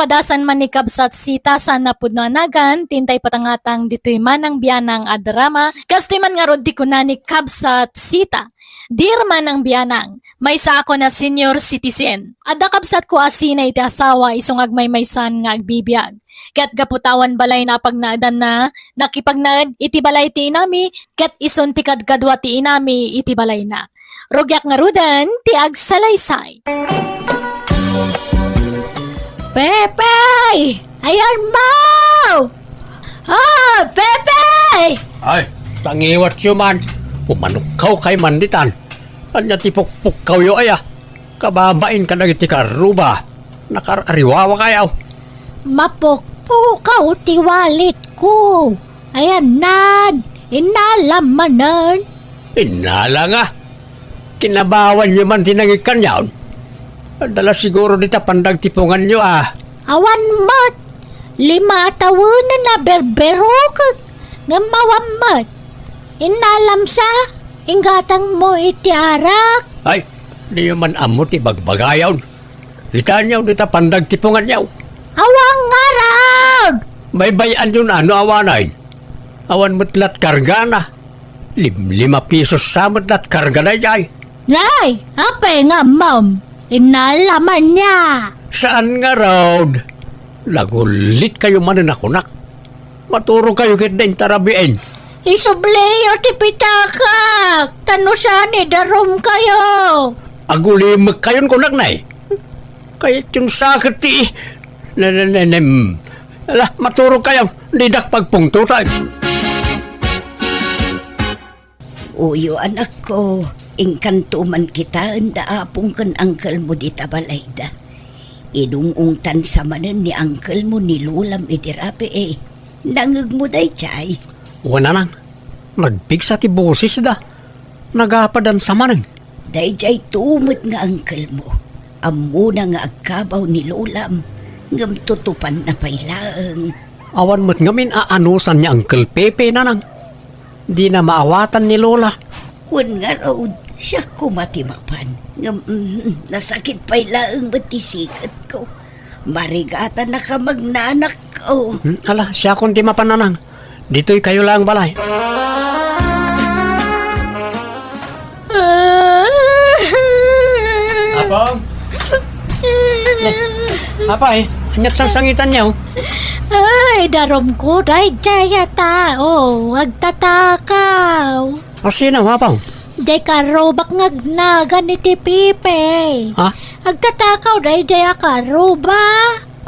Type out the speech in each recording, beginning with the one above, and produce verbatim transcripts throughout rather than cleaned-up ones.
Kadasan man ni Kabsat Sita, saan a pudno a nagan, ti intay patangatang ditoy Manang Bianang a drama. Kastoy man ngarud ti kuna ni Kabsat Sita, Dear Manang Bianang, maysa ako a senior citizen. Adda kabsatko a sina iti asawa isu nga agmaymaysan nga agbibiag. Ket gapu ta awan balayna a pagnaedanna, nakipagnaed iti balay ti inami, ket isun ti kadkadua ti inami iti balayna. Rugiak ngaruden ti agsalaysay. Pepe! Ayan mo! Ah, Pepe! Ay, pangiwatyo man. Pumanukkaw kay man ditan. Ania ti pukpukkawyo aya? Kababain kadagiti kaarruba. Nakar-ariwawa kayaw. Mapukpukaw ti walletko. Ayannan, innalam manen. Innala nga. Kinabawanyo man ti nangikkanyon. Adda la siguro dita pandagtipunganyo, a. Awan met. Lima a tawenen a berberukek. Ngem awan met. Innalam sa, inggatangmo iti arak. Ay, diyo man ammo ti bagbagayon. Kitaenyo dita pandagtipunganyo. Awan ngarud! Baybay-anyon a no awanen. Awan met lat kargana. Limlima pisos sa met lat karga daydiay. Nay, apay nga ammom? Innala man nia. Saan ngarud? Nagullit kayo manen a kunak. Maturog kayo ket dayta rabiin. Isubliyo ti pitakak, ta no saan, idarum kayo. Agulimek kayon kunak, nay. Kayatyon sa ket ti, ne, ne, ne, nem. Ala, maturog kayo, didak pagpungtotan. Uyo, anakko, inkanto man kitaen da apong ken angkelmo dita balayda. Idung-ungtan sa manen ni angkelmo ni lolam iti rabii. Nangngegmo daydiay? Wen, nanang, nagpigsa ti bosesda. Nagapadan sa manen. Daydiay to met nga angkelmo. Ammona nga agkabaw ni lolam, ngem tutupanna pay laeng. Awan met ngamin a anusan ni Angkel Pepe, nanang. Dina maawatan ni Lola. Wen ngarud, siak koma ti mapan. Ngem, mm, nasakit pay laeng met ti siketko. Marigatanaka magnanakko. Hmm, ala, siakon ti mapan, nanang. Ditoy kayo laeng balay. Apong? Apay, aniat sangsangitanyo? Ay, darumko daydiay a tao, agtatakaw. A sino, Apong? Diay kaarrubak nga agnagan iti Pepe. Ha? Agtatakaw daydiay a kaarruba.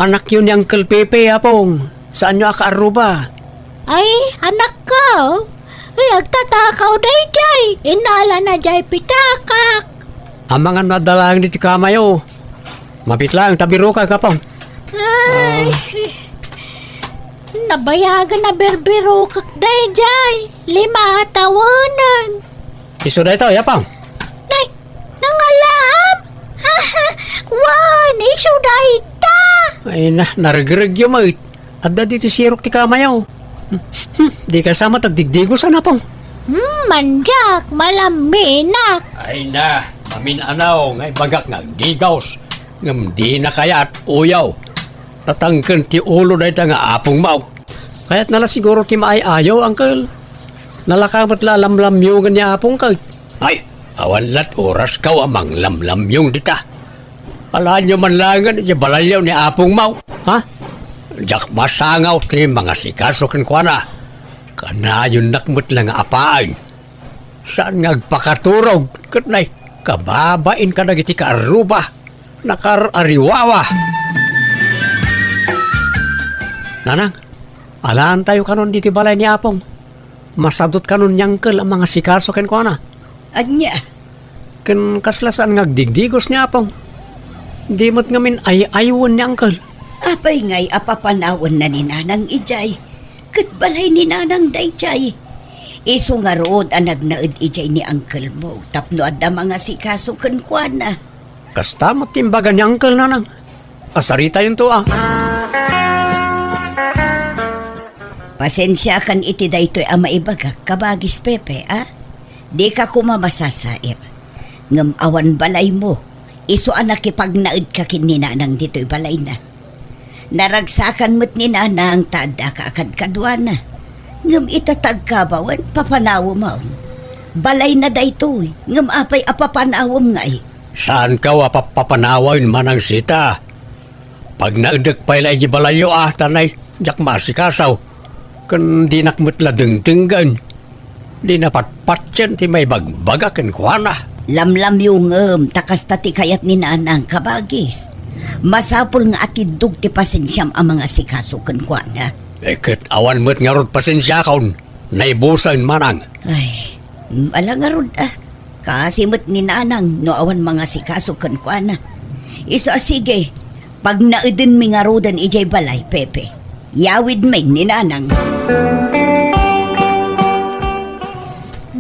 Anakyo ni Uncle Pepe, Apong. Saanyo a kaarruba? Ay, anakko. Ay, agtatakaw daydiay. Innalana diay pitakak. Amangan no adda laeng ditoy kamayo. Mapit laeng ta birukak, Apong. Ay. Ah. Nabayagan a birbirukak daydiay. Lima a tawenen. Isu daytoy, Apong. Nay, nangalaam? Wen, isu dayta. Ay na, narigregyo met. Adda ditoy sirok ti kamayo. Hmm, hmm, di kay sa met agdigdigosan, Apong. Hmm, mandiak, malaminak. Ay na, mamin-anaw nga ibagak nga agdigos. Ngem dina kayat, uyaw. Natangken ti ulo dayta nga apongmo. Kayatna la siguro ti maay-ayo, Uncle. Nalaka met la a lamlamyongen ni Apong, kay. Ay, awan lat oraskaw a manglamlamyong dita. Alaenyo man laengen iti balayyo ni Apongmo, ha? Diak masangaw ti mangasikaso kenkuana. Kanayonnak met la nga apaen. Saan nga agpakaturog ket nay, kababain kadagiti kaarruba, nakar-ariwawa. Nanang, alaentayo kanon ditoy balay ni Apong. Masadut kanon ni Uncle a mangasikaso kenkuana. Ania? Ken kasla saan nga agdigdigos ni Apong. Di met ngamin ay-aywen ni Uncle. Apay ngay a papanawenna ni Nanang idiay? Ket balay ni Nanang daydiay. Isu ngarud a nagnaed idiay ni Uncle mo tapno adda mangasikaso kenkuana. Kasta met ti imbaga ni Uncle, Nanang. Asaritayon to, a. Pasensiakan iti daytoy a maibagak, kabagis Pepe, a? Dika koma masasair. Ngem awan balaymo, isu a nakipagnaedka ken ni Nanang ditoy balayna. Naragsakan met ni Nanang ta addaka a kadkaduana. Ngem ita ta agkabawen, papanawem. Balayna daytoy, ngem apay a papanawem ngay? Saankaw a papapanawen, Manang Sita. Pagnaedek pay la idiay balayyo a, ta nay, diak maasikaso. Ken dinak met la dengdenggen. Dina patpatien ti maibagbaga kenkuana. Lamlamyo ngem ta kasta ti kayat ni Nanang, kabagis. Masapul nga atiddog ti pasensiam a mangasikaso kenkuana. Eh, ket awan met ngarud pasensiakon. Naibusen, Manang. Ay, ala ngarud a. Kaasi met ni Nanang no awan mangasikaso kenkuana. Isu a sige, pagnaedenmi ngaruden idiay balay, Pepe. Yawidmi ni Nanang.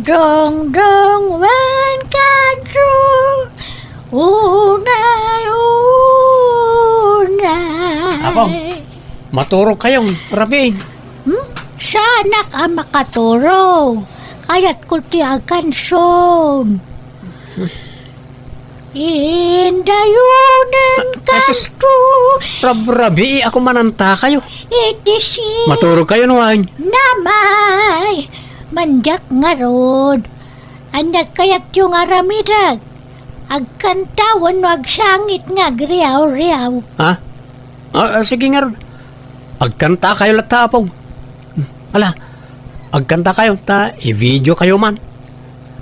Dongdong wen kanto, unay, unay. Apo, maturog kayon, rabii. Hmm? Saanak a makaturog. Kayatko ti aganson. Indayonen kanto. Rabrabii a kumananta kayo. Iti si- Maturog kayo, nuan. Namay, mandiak ngarud. Ania kayatyo nga aramidek? Agkanta wenno agsangit nga agriaw-riaw? Ha? Ah, ah, sige ngarud. Agkanta kayo latta, Apong. Ala, agkanta kayo, ta i-video kayo man.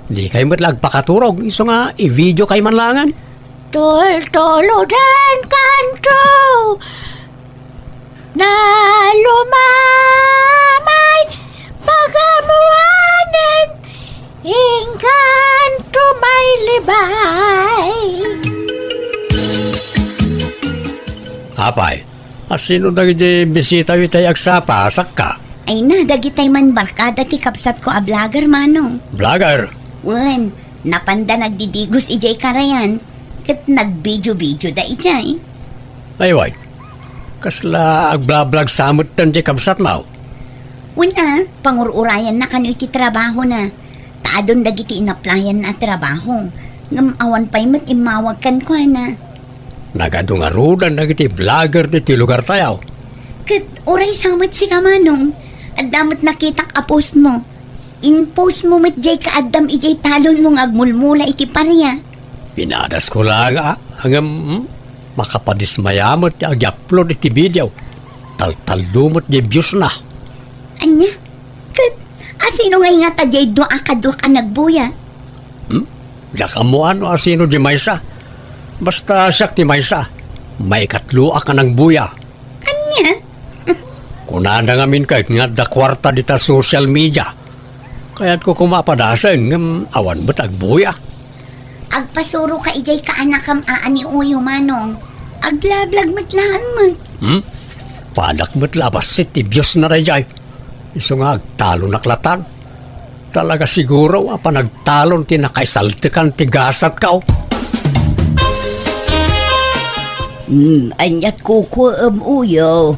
Di kayo met la agpakaturog, isu nga i-video kayo man langen. Tultuludan kanto, nalumamay pagamuanen, inkanto may libay. Apay, asino dagiti bisitayo itay agsapa, sakka? Ay na, dagitay man barkada ti kabsatko a vlogger, Manong. Vlogger? Wen, napanda nagdidigos idiay karayan, ket nagbidio-bidioda idiay. Ay, wen, kasla agblablag sa metten ti kabsatmo? Wen a, pangururayanna kano iti trabahona. Ta adun dagiti inaplayanna a trabaho, ngem awan pay met immawag kenkuana. Nagadu ngaruden dagiti vlogger ditoy lugartayo. Ket uray sa met sika, Manong, adda met nakitak a postmo. Inpostmo met diay kaaddam idiay talonmo nga agmulmula iti paria. Pinadasko la nga, ngem, hmm, makapadismaya met ti ag-upload iti video. Taltallo met diay viewsna. Ania? Ket asino ngay ngata diay dua a kaduak a nagbuya? Hmm? Diak ammoan no asino diay maysa. Basta siak ti maysa. Maikatloak a nagbuya. Ania? Kunada ngamin ket nga adda kuarta dita social media. Kayatko koma a padasen ngem awan met agbuya. Agpasuroka idiay kaanakam a ni Uyo, Manong. Aglablag met laeng met. Hmm? Padak met la a bassit ti viewsna daydiay. Isu nga agtalonak latan. Talaga siguro a panagtalon ti nakaisaltekan ti gasatko. Hmm, aniat kukuem, Uyo?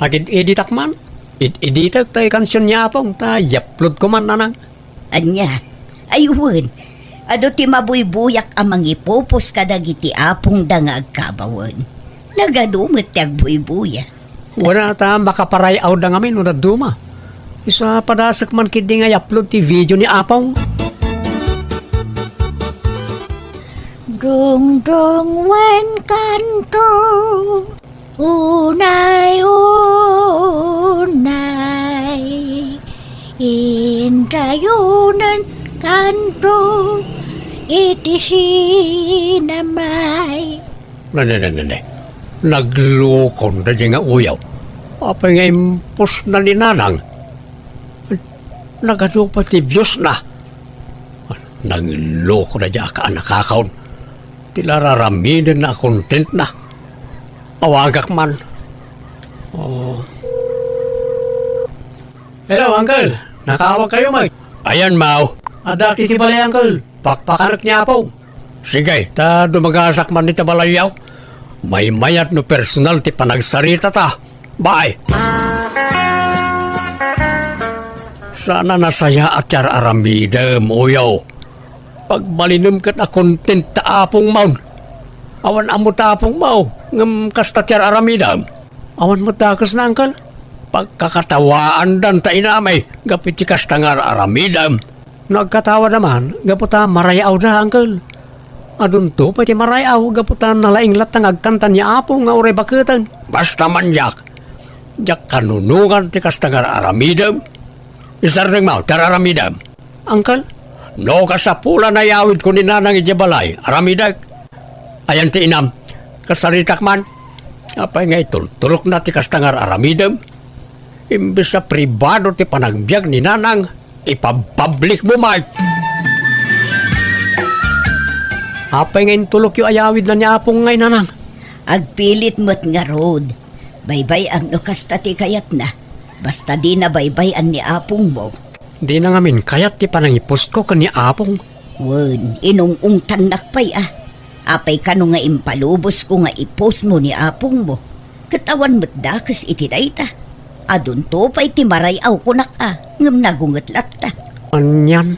Agid-editak man. Id-editek tay kansion ni Apong ta i-upload ko man, Nanang. Ania? Ay wen, adu ti mabuybuyak a mangipupos kadagiti apongda nga agkabawen. Nagadu met ti agbuybuya. Wen a ta makaparay-awda ngamin no dadduma. Isu a padasek man ketdi nga i-upload ti video ni Apong. Dungdung wen kanto. Unay, unay, indayonen kanto iti sinamay. Ne, ne, ne, ne, ne. Naglukon daydiay nga uyaw. Apay nga impusna ni Nanang? Nagadu pay ti viewsna. Nangloko daydiay a kaanakakon. Ti la raramidenna a contentna. Awagak man. Oh. Hello, Uncle. Nakaawag kayo, Mike? Ayan, Mau. Adda iti balay, Uncle. Pakpakanek ni Apo. Sige, ta dumagasak man ita balayyo. Maymayat no personal ti panagsaritata. Bye. Saan a nasayaat ti ar-aramidem, uyaw. Pagbalinem ket a content ta apong maon. Awan ammo ta apong mao, ngem kasta ti ar-aramidem. Awan met dakesna, Uncle. Pagkakatawaandanta inami gapu iti kasta nga ar-aramidem. No agkatawada man, gapu ta maray-awda, Uncle. Adunto pay ti maray-aw gapu ta nalaing latta nga agkanta ni Apo nga uray baketen. Basta man diak, diak kanunongan ti kasta nga ar-aramidem. Isardengmo ti ar-aramidem. Uncle? No kasapulan a iyawidko ni Nanang idiay balay, aramidek. Ayan ti inam, kasaritak man. Apay nga itultulokna ti kasta nga ar-aramidem? Imbes a pribado ti panagbiag ni Nanang, ipabpablikmo, Mike. Apay nga intulokyo a iyawidna ni Apong ngay, Nanang? Agpilit met ngarud. Baybay-am no kasta ti kayatna. Basta dina baybay-an ni Apongmo. Dina ngamin kayat ti panangipusko ken ni Apong. Wen, inung-ungtannak pay a. Apay kano nga impalubosko nga ipusmo ni Apongmo? Ket awan met dakes iti dayta. Adunto pay ti maray-aw kunak a, ngem nagunget latta. Anian?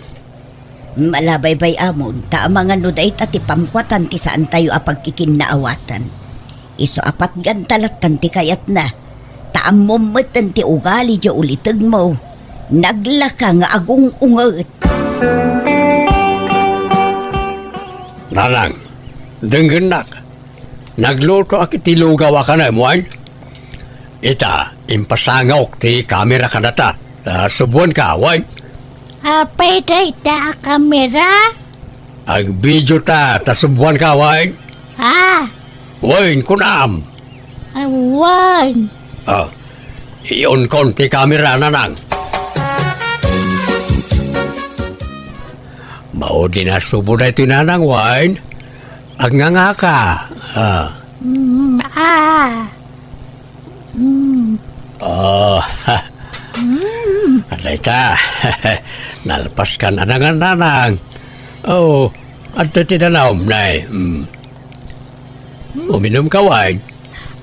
Ala, baybay-amon, ta amangan no dayta ti pamkuatan ti saantayo a pagkikinnaawatan. Isu a patganta lattan ti kayatna, ta ammom metten ti ugali diay ulitegmo. Naglaka nga agung-unget. Nanang, denggennak. Naglutoak iti lugaw a kanem, wen? Ita, impasangawek ti kamera kadata, ta subuanka, wen? Apay dayta a kamera? Agbidio ta, ta subuanka, wen? Ah. Wen, kunam. Awan. Ah, i-onkon ti kamera, Nanang. Maudi nasubo daytoy, Nanang, wen? Agngangaka. Ah. Mm, ah. Mm. Oh, ha. Mm. Adayta. Nalpaskan a nangan, Nanang. Oh, adto ti danum, nay. Mm. Uminumka, wen?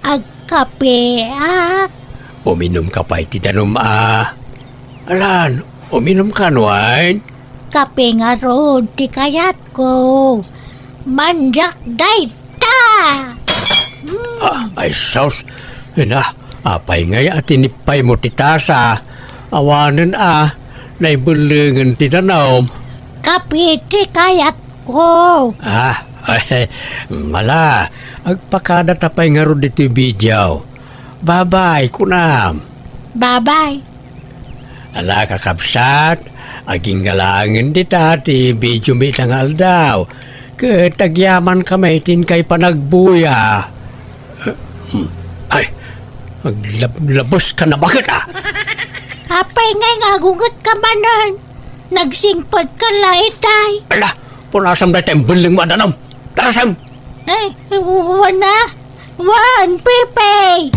Agkapeak. Uminumka pay ti danum a. Alan, uminumkan, wen? Kape ngarud ti kayatko. Mandiak dayta. Mm. Ah, ay sus. Ina, apay ngay a tinipaymo ti tasa? Awanen a, naibellengen ti danum. Kape ti kayatko. Ah, ay, mala, agpakadata pay ngarud ditoy video. Babay, kunam. Babay. Ala, kakabsat, aginggalangen dita ti videomi ita nga aldaw. Ket agyamankami ti inkay panagbuya. Ay, aglab-, labes ka na, bakit, ah? Apay ngay nga agunget ka manen? Nagsingpet ka la itay. Ala, punasam dayta imbellengmo a danum. Tarasem! Ay, wana? Wan, Pepe!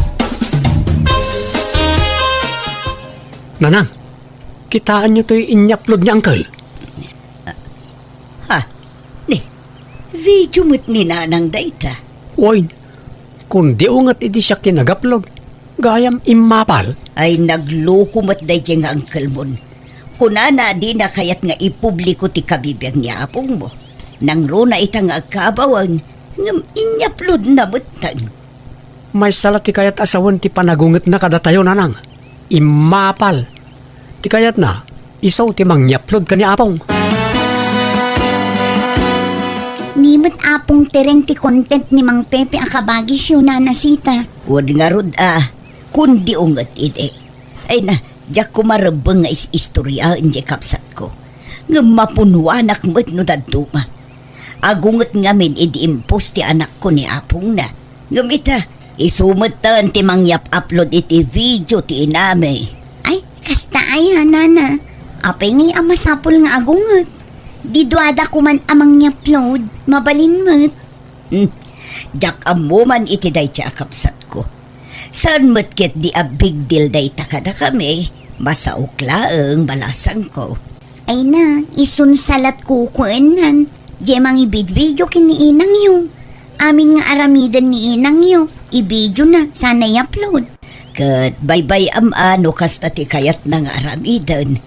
Nanang, kitaenyo toy inyapload ni Uncle? Ha? Ni, video met ni Nanang dayta. Wen, kundi unget idi siak ti nag-upload. Gayam immapal. Ay, nagloko met daydiay nga uncle-mon. Kunana a dina kayat nga ipubliko ti kabibiag ni apongmo. Nangruna ita nga agkaabawan, ngem inyaploadna metten. Maysa la ti kayat a sawen ti panagungetna kadatayo, Nanang. Immapal. Ti kayatna, isu ti mangyaplod ken ni Apong. Ni met Apong Tereng ti content ni Mang Pepe a kabagisyo, Nana Sita. Wen ngarud a, kundi unget idi. Ay na, diak koma rebbeng nga is-istoriaen diay kabsatko. Ngem mapunnuanak met no dadduma. Agunget ngamin idi impos ti anakko ni apongna. Ngem ita, isu metten ti mangyap-upload iti video ti inami. Ay, kasta aya, Nana. Apay ngay a masapul nga agunget? Di duada koman a mangyapload, mabalin met. Hmm. Diak ammo man iti dayta a kabsatko. Saan met ketdi a big deal dayta kadakami, masaok laeng balasangko. Ay na, isun sa latko kuennan. Diay mangibidbideo ken ni inangyo. Amin nga aramiden ni inangyo, ibidiona, sana i-upload. Ket baybay-am a no kasta ti kayatna nga aramiden.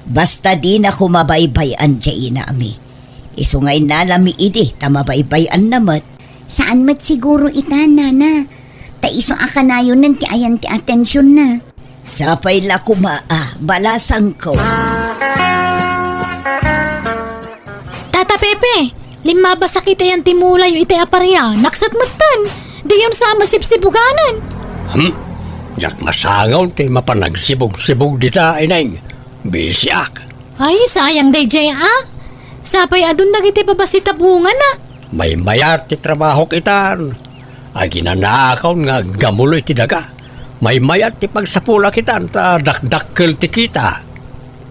Basta dina koma baybay-an diay inami. Isu nga innalami idi ta mabaybay-anna met. Saan met siguro ita, Nana. Ta isu a kanayonen ti ayan ti atensionna. Sapay la koma a balasangko. Tata Pepe, limmabasak iti ayan ti mulayo iti aparia, naksat metten. Diyon sa masibsibuganan. Hmm? Diak masangaw ti mapan agsibog-sibog dita, Ineng. Bisiak. Ay, sayang daydiay, a. Sapay adun dagiti babasitabungan, a. Maymayat ti trabahok itan. Aginanaakon nga aggamulo iti daga. Maymayat ti pagsapulak itan ta dakdakkel ti kita.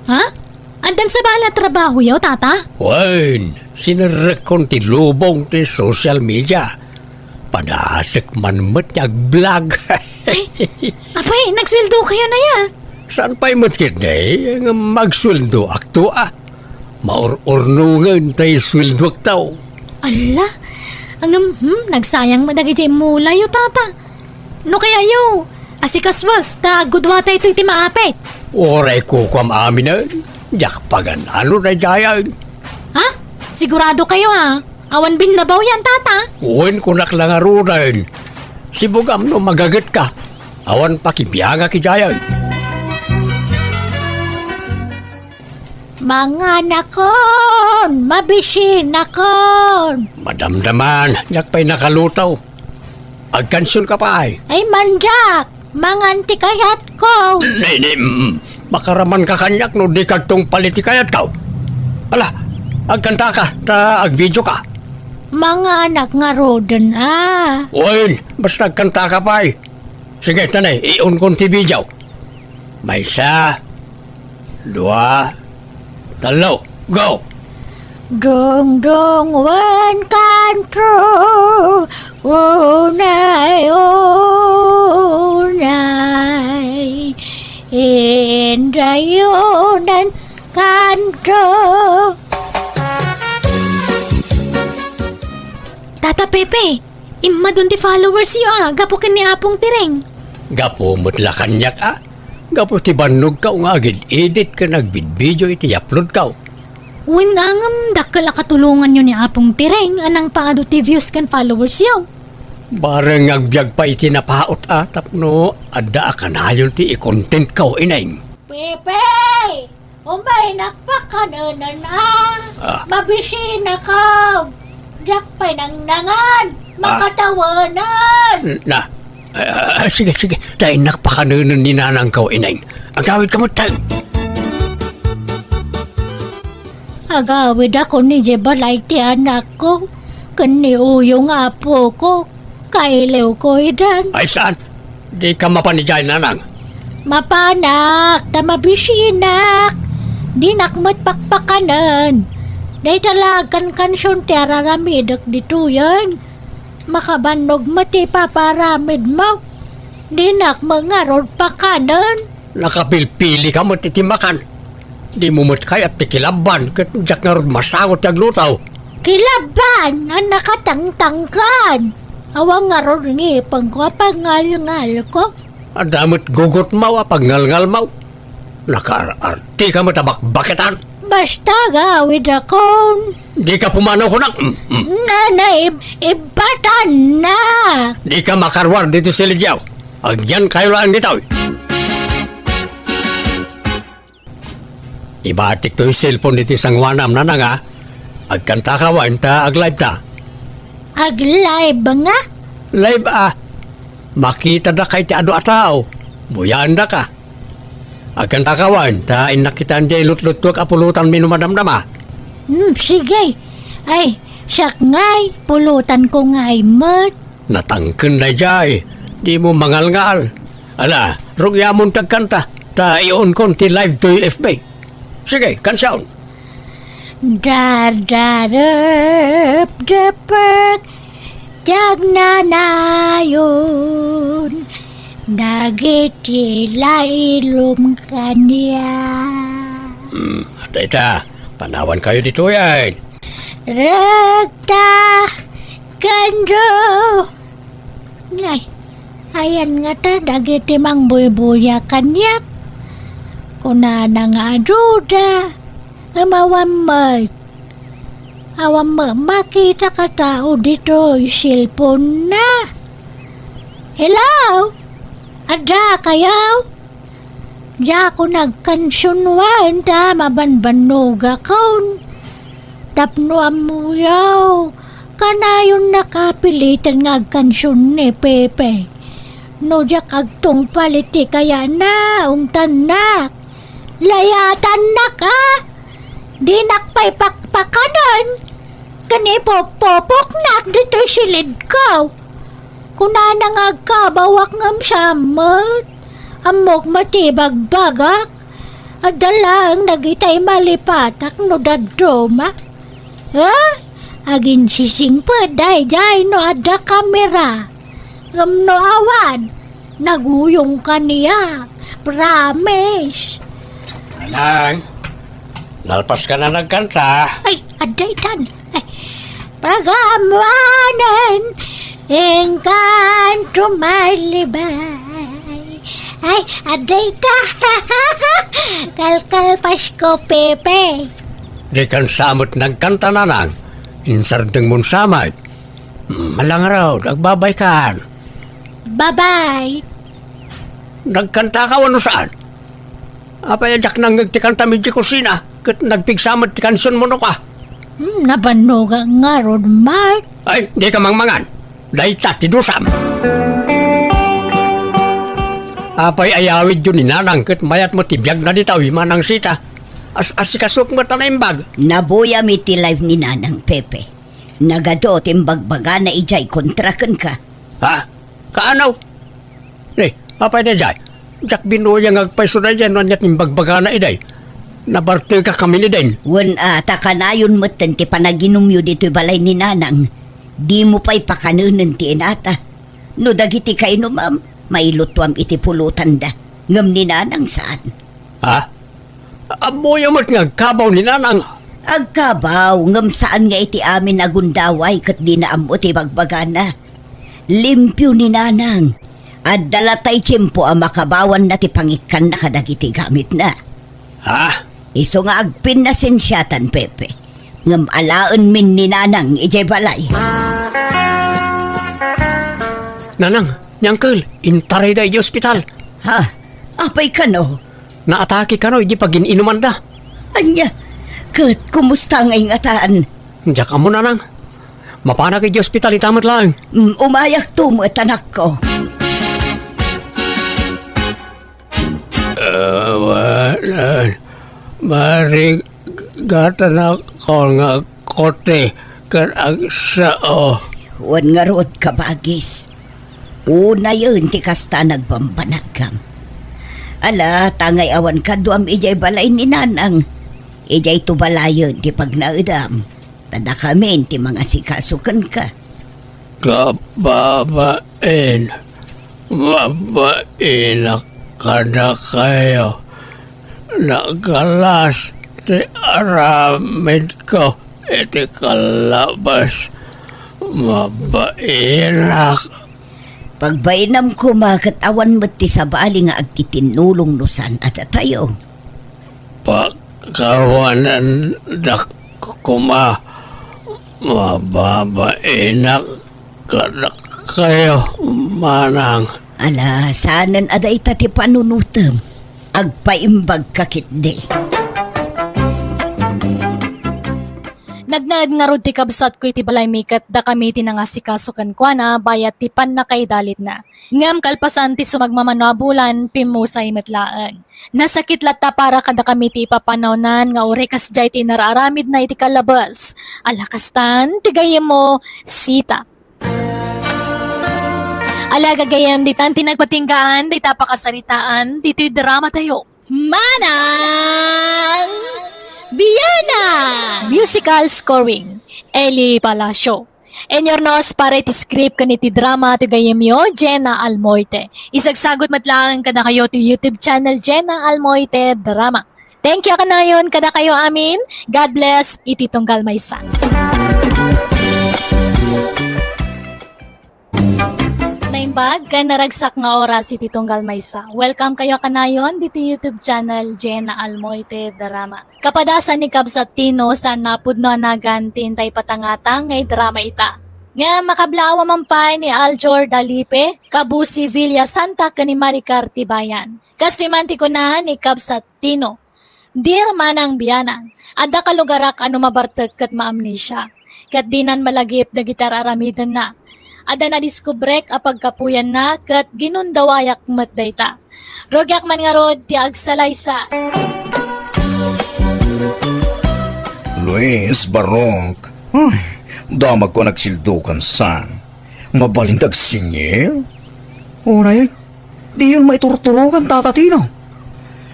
Ha? Addan sa bala trabahoyo, tata? Wen, sinerrekkon ti lubong ti social media. Padasek man met ti agblog. Ay, apay, nagsueldo kayo na ya? Saan pay met ketdi nga magsueldo akto a? Maur-urnongen tay sueldo akto. Ala, ngem, hmm, nagsayang met dagiti mulayo, tata. No kayayo, asikasuak, ta agudwatayto iti maapit. Uray kukuam aminen, diak pagan-ano daydiayen. Ha? Sigurado kayo, ha? Awan binnabaw yan, tata? Wen, kunak la ngaruden. Sibugam no magagetka. Awan pakibiangak idiayen. Manganakon, mabisinakon. Madamdaman, diak pay nakalutaw. Agkansion ka pay. Ay, mandiak, mangan ti kayatko. Ni, ni, mm, makaraman ka kaniak no di kagtungpal iti kayatko. Ala, agkanta ka, ta agvideo ka. Manganak ngaruden, a. Wen, basta agkanta ka pay. Sige, tanay, iunkon ti video. Maysa, dua, tallo, go! Dungdung wen kanto, unay, unay, indayonan kanto. Tata Pepe, immadun ti followers yo, a, gapu ken ni Apong Tireng. Gapu met la kaniak, a. Gapu ti bannogko nga aged-edit ken agbidbidio iti uploadko. Wen, ngem dakkel a katulonganyo ni Apong Tireng a nangpaadu ti views ken followers yo. Bareng nga agbiag pay iti napaut a tapno adda a kanayon ti i-contentko, Ineng. Pepe! Umaynak pakanenen a. Ah. Mabisinakon. Diak pay nangnangan. Ah. Makatawanan. Na, ah, sige, sige. Ta innak pakanenen ni nanangko, Ineng. Agawidka met, tay. Agawidakon idiay balay ti anakko ken ni Uyo nga apoko. Kailiwko idan. Ay, saan? Dika mapan idiay, nanang? Mapanak, ta mabisinak. Dinak met pakpakanen. Dayta la agkankansion ti araramidek ditoyen. Makabannog met ti ipapaaramidmo. Dinak met ngarud pakanen. Nakapilpili ka met iti makan. Dimo met kayat ti kilabban ket diak ngarud masango ti agluto. Kilabban a nakatangtangkan. Awan ngarud ngipengko a pagngalngalko. Adda met gugotmo a pagngalngalmo. Nakaar-arti ka met a bakbaketan. Basta agawidakon. Dika pumanaw kunak. Mm, mm. Nanaib-ibbatan na. Dika makaruar ditoy silidyo. Agyankayo laeng ditoy. Ibatik toy cellphone ditoy sangoanam, nanang, a. Agkanta ka wen ta aglive ta. Aglive nga? Live a. Makita daka iti adu a tao. Buyaen daka. Agkanta ka wen ta innak kitaan diay lutlutuek a pulutanmi no madamdama. Hmm, sige. Ay, siak ngay, pulutanko ngay met. Natangken daydiay, dimo mangalngal. Ala, rugyamon ti agkanta, ta iunkon ti live toy F B. Sige, kansion. Dardarepdepek ti agnanayon dagiti lailom kaniak. Hmm, dayta, panawankayo ditoyen. Rekta, kendo. Nay, ayan ngata dagiti mangbuybuya kaniak. Kunana nga aduda, ngem awan met. Awan met makita a tao ditoy cellphone-na. Hello? Adda kayo? Diak nagkansion wen ta mabanbannogakon. Tapno ammoyo, kanayon nakapilitan nga agkansion ni Pepe. No diak agtungpal iti kayana, ungtannak. Layatannak, a? Dinak pay pakpakanen. Ken ipupupoknak ditoy silidko. Kunana nga agkabawak ngem saan met. Ammok met ti ibagbagak. Adda laeng dagitay malipatak no dadduma. Ha? Aginsisingpet daydiay no adda kamera. Ngem no awan, naguyong kaniak. Promise. Nanang, nalpas ka na nagkanta? Ay, adda itan. Ay, pagamuanan, engkanto malibay. Ay, adda ita. Kalkalpas ko, Pepe. Dikan sa met nagkanta, Nanang. Insardengmon sa met. Hmm, malangarod, agbabaykan. Babay. Nagkanta ka wenno saan? Apay a diak nangngeg ti kantam idiay kusina, ket nagpigsa met ti kansionmo no ka? Hmm, nabannogak ngarud, Mark. Ay, dika mangmangan. Dayta ti dusam. Apay a yawidyo ni Nanang ket mayat met ti biagna dita, wi, Manang Sita? As-asikasok met a naimbag. Nabuyam iti live ni Nanang, Pepe. Nagadu ti imbagbagana idiay kontra kenka. Ha? Kaano? Ni, apay daydiay? Diak binuya nga agpayso daydiay no ania ti imbagbagana idiay. Nabartekak amin idin. Wen a, ta kanayon metten ti panaginumyo ditoy balay ni Nanang. Dimo pay pakanenen ti inata. No dagiti kainumam, mailutuam iti pulotanda. Ngem ni Nanang saan. Ha? Ammoyo met nga agkabaw ni Nanang. Agkabaw, ngem saan nga iti amin a gundaway ket dina ammo ti bagbagana. Limpio ni Nanang. Adda latay tiempo a makabawanna ti pangikkanna kadagiti gamitna. Ha? Isu nga agpinnasensiatan, Pepe. Ngem alaenmin ni Nanang idiay balay. Nanang, ni Uncle, intarayda idiay ospital. Ha? Apay kano? Naatake kano idiay pagin-inumanda. Ania? Ket kumusta ngay ngatan? Diak ammo, Nanang. Mapanak idiay ospital ita met laeng. Mm, umayakto met, anakko. Awanan, marigatanakon nga agkuti ken agsao. Wen ngarud, kabagis. Unayen ti kasta nagbambanagam. Ala, ta ngay awan kaduam idiay balay ni Nanang. Idiay to balayen ti pagnaedam. Ta dakamin ti mangasikaso kenka. Kababain, mabainak kadakayo. Nagalas ti aramidko iti kalabas. Mabainak. Pagbainam koma ket awan met ti sabali nga agtitinnulong no saan a datayo. Pakawanandak koma, mababainak kadakayo, Manang. Ala, saanen a dayta ti panunotem. Agpaimbagka ketdi. Nagnaed ngarud ti kabsatko iti balaymi ket dakami ti nangasikaso kenkuana bayat ti pannakaidalitna. Ngem kalpasan ti sumagmamano a bulan, pimmusay met laeng. Nasakit latta para kadakami ti ipapanawnan nga uray kasdiay ti inararamidna iti kalabes. Ala kastan, ti gayyemmo, Sita. Ala gagayyem, ditan ti nagpatinggaan, dita pakasaritaan, ditoy dramatayo. Manang Biana! Musical scoring, Eli Palacio. Inurnos para iti script ken iti drama ti gayyemyo, Jenna Almoite. Isagsagut met laeng kadakayo ti YouTube channel, Jenna Almoite Drama. Thank you a kanayon kadakayo amin. God bless iti tunggal maysa. Naimbag ken naragsak nga oras iti tunggal maysa. Welcome kayo a kanayon diti YouTube channel, Jenna Almoite Drama. Kapadasan ni Kabsat Tino, saan a pudno a nagan ti intay patangatang nga idrama ita. Nga makablaawa man pay ni Aljor Dalipe, Kabusi Villa Santa ken ni Maricar Tibayan. Kas ti man ti kuna ni Kabsat Tino, "Dear Manang Bianang, adda kalugarak a no mabartek ket maamnesia, ket dinan malagip dagiti ar-aramidenna. Adda nadiskubrek a pagkapuyanna ket ginundawayak met dayta. Rugiak man ngarud ti agsalaysay." Luis, Barok. Ay, damagko a nagsildukan sa. Mabalin ti agsingir? Unay, diyon maiturturokan, Tata Tino.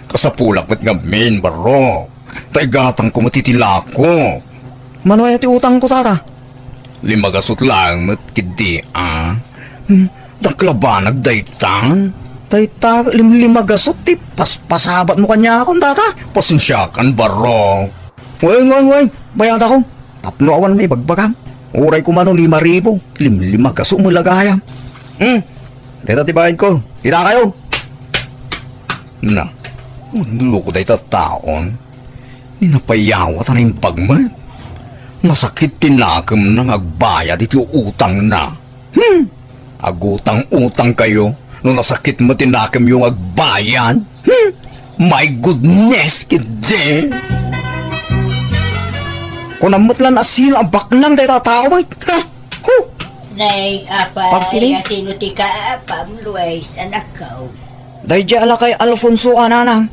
Kasapulak met ngamin, Barok. Ta igatangko met iti lako. Mano aya ti utangko, Tata? Lima gasut laeng met ketdi, a. Hmm, daklabanag daytan. Dayta, lim-, lima gasut ti paspasabatmo kaniakon, Tata. Pasensiakan, Barok. Wen, wen, wen, bayadakon. Tapno awan maibagbagam. Uray kumano lima ribu, limlima gasut met la gayam. Hmm, dayta ti bayadko. Kitakayo. Na, loko dayta taon. Ni napayawat a naimbag met. Masakit ti nakemna nga agbayad iti utangna. Hmm! Agutang-utang kayo no nasakit met ti nakemyo nga agbayad. Hmm! My goodness, ketdi! Kunam met lan a sino a baknang dayta a tao met. Ha? Huh! Nay, apay, Pagkiling? A sino ti kaapam, Luis, anakko? Daydiay a lakay Alfonso a nanang.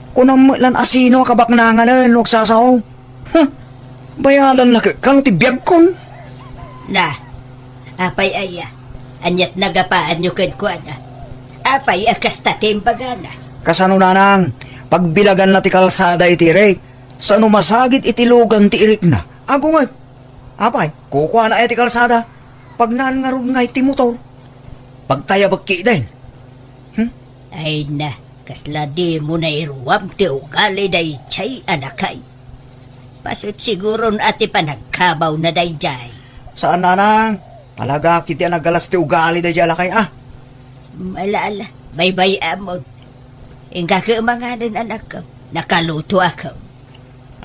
Kunam met lan a sino a kabaknanganen no agsasao. Huh! Bayadanna ket kano ti biagkon? Na, apay aya? Aniat nagapaanyo kenkuana? Apay a kasta ti imbagana? Kasano, nanang? Pagbilaganna ti kalsada iti irik. Sano masagid iti lugan ti irikna? Agunget. Apay, kukuana aya ti kalsada? Pagnaan ngarud ngay ti motor. Pagtayabek ketdin. Hmm? Ay na, kasla dimo nairuam ti ugali daydiay a lakay. Paset siguron a ti panagkabawna daydiay. Saan, nanang. Talaga ketdi a nagalas ti ugali daydiay a lakay, a. Ala, ala, baybay-amon. Inka ket manganen, anakko. Nakalutoakon.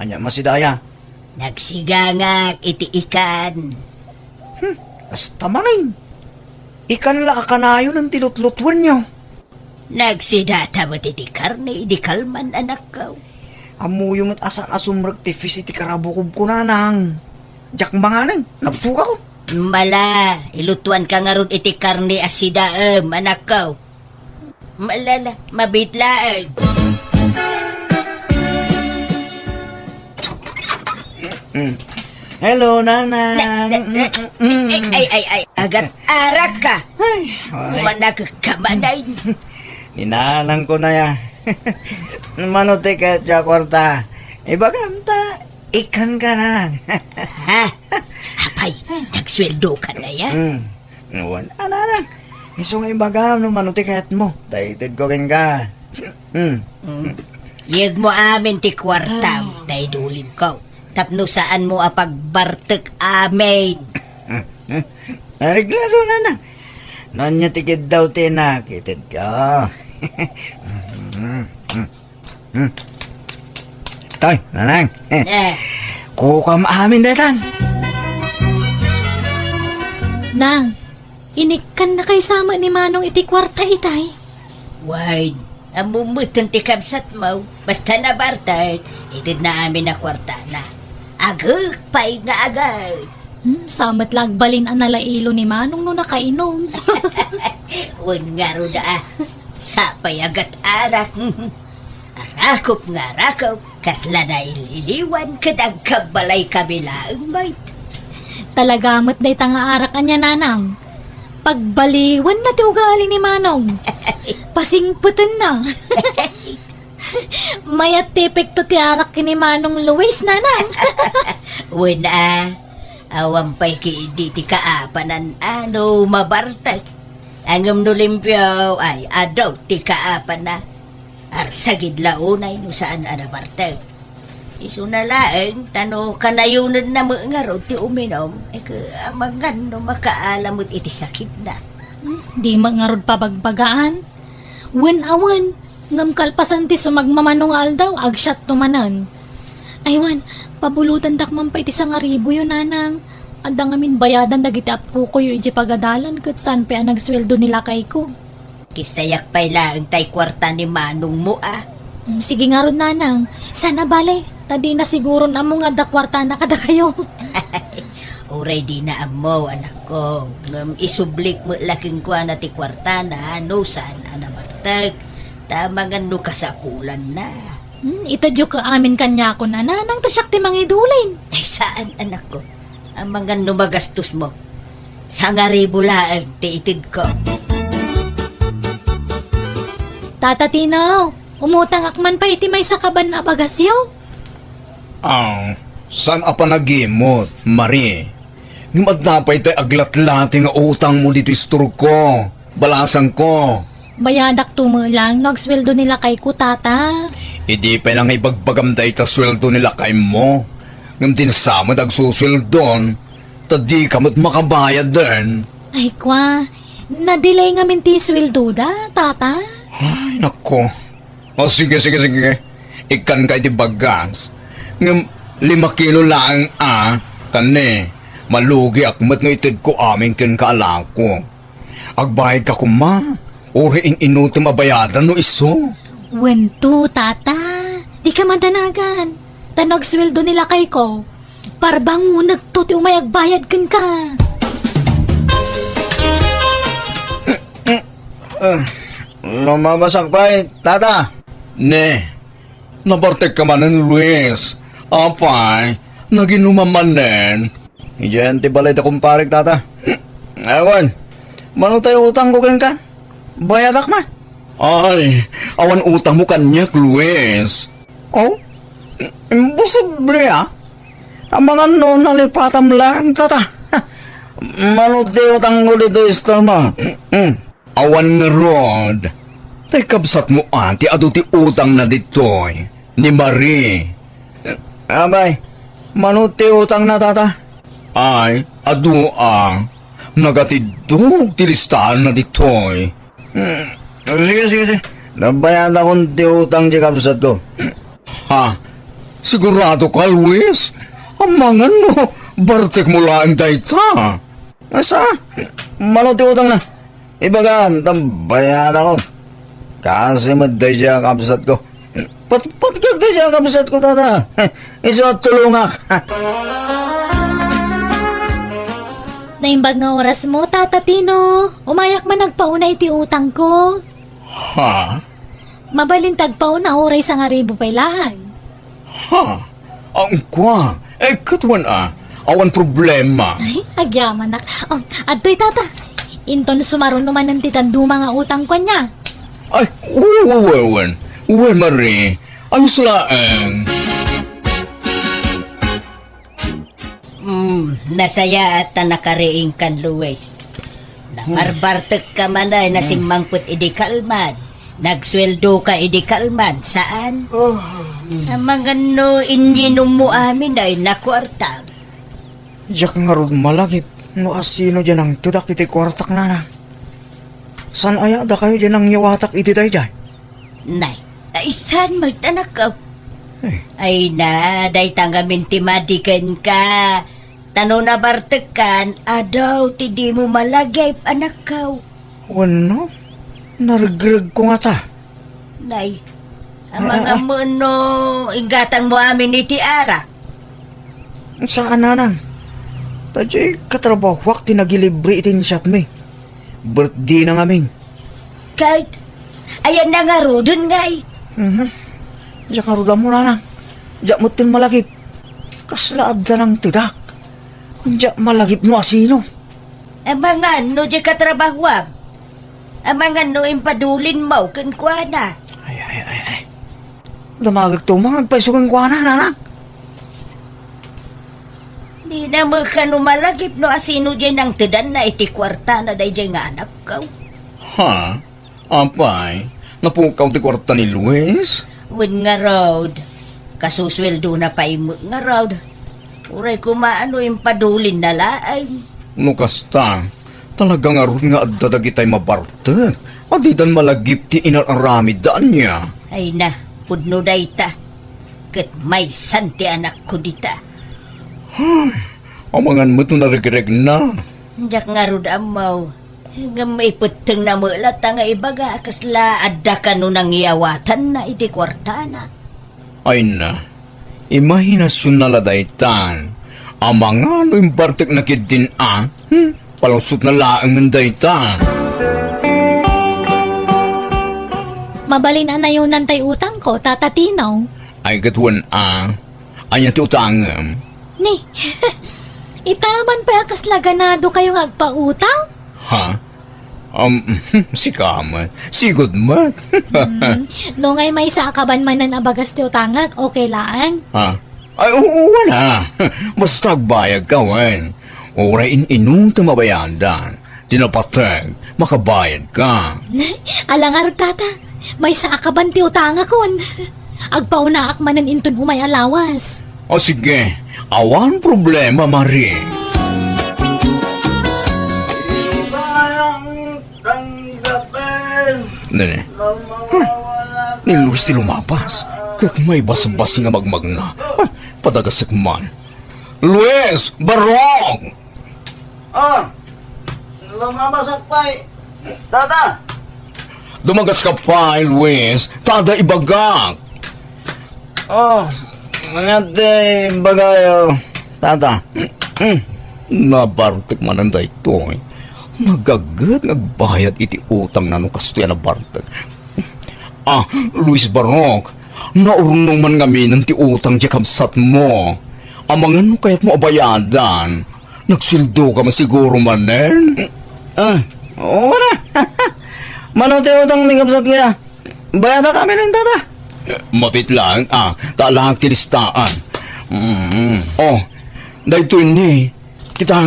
Ania, masidaya? Nagsigangak iti ikan. Hmm, kasta manen. Ikan la a kanayon ti lutlutuenyo. Nagsidata met iti karne idi kalman, anakko. Ammoyo met a saan a sumrek ti fish iti karabukobko, nanang. Diak manganen, nabsogakon. Mala, ilutuanka ngarud iti karne a sidaem, anakko. Malala, mabit laeng. Mm. Hello, nanang. Na, na, na, Mm. Ay, ay, ay, ay, agat arak ka. Ay, ay. Managkamanay. Ni nanang ko na ya. Mano ti ket ya kwarta? Ibagam ta, ikan ka, nanang. Ha? Apay, nagsueldo ka na ya? Mm. Wen, anana. Isu nga ibagam no mano ti kayatmo. Daytedko kenka. Hmm. Mm. Yegmo amin ti kuartam, daydulimko. Tapno saanmo a pagbartek amin. Areglado na na. No ania ti kiddaw ti inak, itedko. Hmm. Toy, nanang. Eh. Kukuam amin daytan. Nang, inikkan na kay sama ni Manong iti kuarta itay? Wen, ammom metten ti kabsatmo. Basta nabartek, itedna amin a kuartana. Agek pay nga agek. Hmm, sa met la agbalin a nalailo ni Manong no nakainom. Wen ngarud a, sapay a gat-arak. Arakop nga arakop, kasla naililiwan ket agkabbalay kami laeng, mayt. Talaga met dayta nga arak ania, nanang. Pagbaliwen na ti ugali ni Manong. Pasingpeten na. Mayat ti epekto ti arak ken ni Manong Luis, nanang. Wen a, awan pay ketdi ti kaapanan a no mabartek. Ngem no limpio, ay, adu ti kaapana. Arsagid la unay no saan a nabartek. Isuna laeng, ta no kanayonenna met ngarud ti uminom, ay, ka-, amangan no makaala met iti sakitna. Hmm, di met ngarud pabagbagaan. Wen a wen, ngem kalpasan ti sumagmamano nga aldaw, agsiatto manen. Ay wen, pabulotendak man pay ti sangaribuyo, nanang. Adda ngamin bayadan dagiti appokoyo idiay pagadalan ket saan pay a nagsueldo ni lakayko. Kissayak pay laeng tay kuarta ni manongmo a. Mm, sige ngarud, nanang. Saan a bale, ta dina siguron ammo nga adda kuartana kadakayo. Uray dina ammo, anakko. Ngem isublik met la kenkuana ti kuartana no saan a nabartek. Ta amangan no kasapulanna. Hmm, itedyo ka amin kaniakon a nanang ta siak ti mangidulin. Ay, saan, anakko. Amangan no magastosmo. Sangaribu laeng ti itedko. Tata Tino, umutangak man pay iti maysa kaban a bagasyo. Ah, saan a panagimot, Marie? Ngem adda pay tay aglatlati nga utangmo ditoy istorko, balasangko. Bayadakto met lang no agsueldo ni lakayko, tata. Idi pay la nga ibagbagam dayta sueldo ni lakaymo, ngem dinsa met agsusueldon, ta dika met makabayaden. Ay, kwa, na-delay ngamin ti sueldoda, tata. Ay, nako. O, sige, sige, sige. Ikkanka iti bagas. Ngem lima kilo laeng a, kanne, malugiak met no itedko amin kenka a lako. Agbayadka koma, uray in-inutom a bayadan no isu. Wen to, tata. Dika madanagan. Ta no agsueldo ni lakayko, parbangonekto ti umay agbayad kenka. Ah, lumabasak pay, tata. Ne, nabartekka manen, Luis. Apay, naginumam manen. Idiayen ti balay da kumparek, tata. Awan, mano tay utangko kenka? Bayadak man. Ay, awan utangmo kaniak, Luis. Oh? Imposible, ah. Amangan no nalipatam lang, tata. Mano ti utangko ditoy istormo? Mm. Awan ngarud. Tay kabsatmo a ti adu ti utangna ditoy, ni Marie. Abay, mano ti utangna, tata? Ay, adu a. Nagatiddog ti listaanna ditoy. Hmm. Sige, sige, sige. Nabayadakon ti utang ti kabsatko. Ha? Sigurado ka, Luis? Amangan no bartekmo laeng dayta. Asa? Mano ti utangna? Ibagam, ta bayadakon. Kasi met daydiay a kabsatko. Pat-, patgak daydiay a kabsatko, tata. Isu a tulongak. Naimbag nga orasmo, Tata Tino. Umayak man agpauna iti utangko. Ha? Mabalin ti agpauna uray sangaribu pay laeng. Ha? Ang kwa? Eh, ket wen a. Awan problema. Ay, agyamanak. Oh, adtoy, tata. Inton sumaruno manen ti dadduma nga utangko ania. Ay, wen, wen, wen, wen. Wen, Marie. Ayos laeng. Mm, nasayaat ta nakariingkan, Luis. Nabarbartekka man ay nasimmangpet idi kalman. Nagsueldoka idi kalman, saan? Oh. Amangan no inyinommo amin ay nakuartam. Diak ngarud malagip no asino diay nangtedak iti kuartak, nana. Saan aya dakayo diay nangyawatak iti daydiay? Nay, ay saan met, anakko? Eh. Ay na, dayta ngamin ti madi kenka. Ta no nabartekkan, adu ti dimo malagip, anakko. Wenno, naregregko ngata. Nay, amangan no inggatangmo amin iti arak. Saan, nanang. Ta diay katrabahuak ti nagilibre iti insyatmi. Birthday na ngamin. Ket, ayanna ngaruden, ngay? Mhm. Diak ngarud ammo, nanang. Diak met malagip. Kasla adda nangtedak. Diak malagip no asino. Amangan no diay katrabahuam. Amangan no impadulinmo kenkuana. Ay, ay, ay, ay. Damagek to, mangagpayso kenkuana, nanang. Dina met kano malagip no asino diay nangtedanna iti kuartana daydiay nga anakko. Ha? Apay, napukaw ti kuarta ni Luis? Wen ngarud, kasusueldona pay met ngarud. Uray koma no impadulinna laeng. No kasta, talaga ngarud nga adda dagitay mabartek a didan malagip ti inar-aramidda ania. Ay na, pudno dayta. Ket maysan ti anakko dita. Ay, Amangan met no narigregna. Diak ngarud ammo. Ngem ipettengna met latta nga ibaga a kasla adda kano nangiyawatanna iti kuartana. Ay na, imahinasionna la daytan. Amangan no imbartekna ketdin a, hmm, palusotna laengen dayta. Mabalin a nayonan tay utangko, Tata Tino. Ay, ket wen a. Ania ti utangem? Ni, itaman pay a kasla ganado kayo nga agpautang? Ha? Um, sika met. Sigud met. Hmm, no ngay maysa a kaban manen a bagas ti utangek, okay laeng? Ha? Ay, oo, wala. Basta agbayad ka, wen. Uray in-ino ti mabayadan. Ti napateg, makabayad ka. Ala ngarud, Tata. Maysa a kaban ti utangakon. Agpaunaak manen inton umay a lawas. O sige, awan problema, Marie. Nene. Huh, ni Luis ti lumapas. Ket maibasbasing a magmagna. Ay, padagasek man. Luis! Barok! Ah, lumabasak pay, Tata. Dumagaska pay, Luis. Tada ibagak. Oh, nga ti ibagayo, Tata. Nabartek manen daytoy. Nagaget nga agbayad iti utangna no kastoy a nabartek. Ah, Luis Barok, naurnong man ngaminen ti utang ti kabsatmo. Amangan no kayatmo a bayadan. Nagsueldo ka man siguro manen? Ah, oo na. Mano ti utang ni kabsat kaya? Bayadak amin, Tata. Mapit lang, ah, ta alaak ti listaan. Mm. Oh, daytoy ni, kita,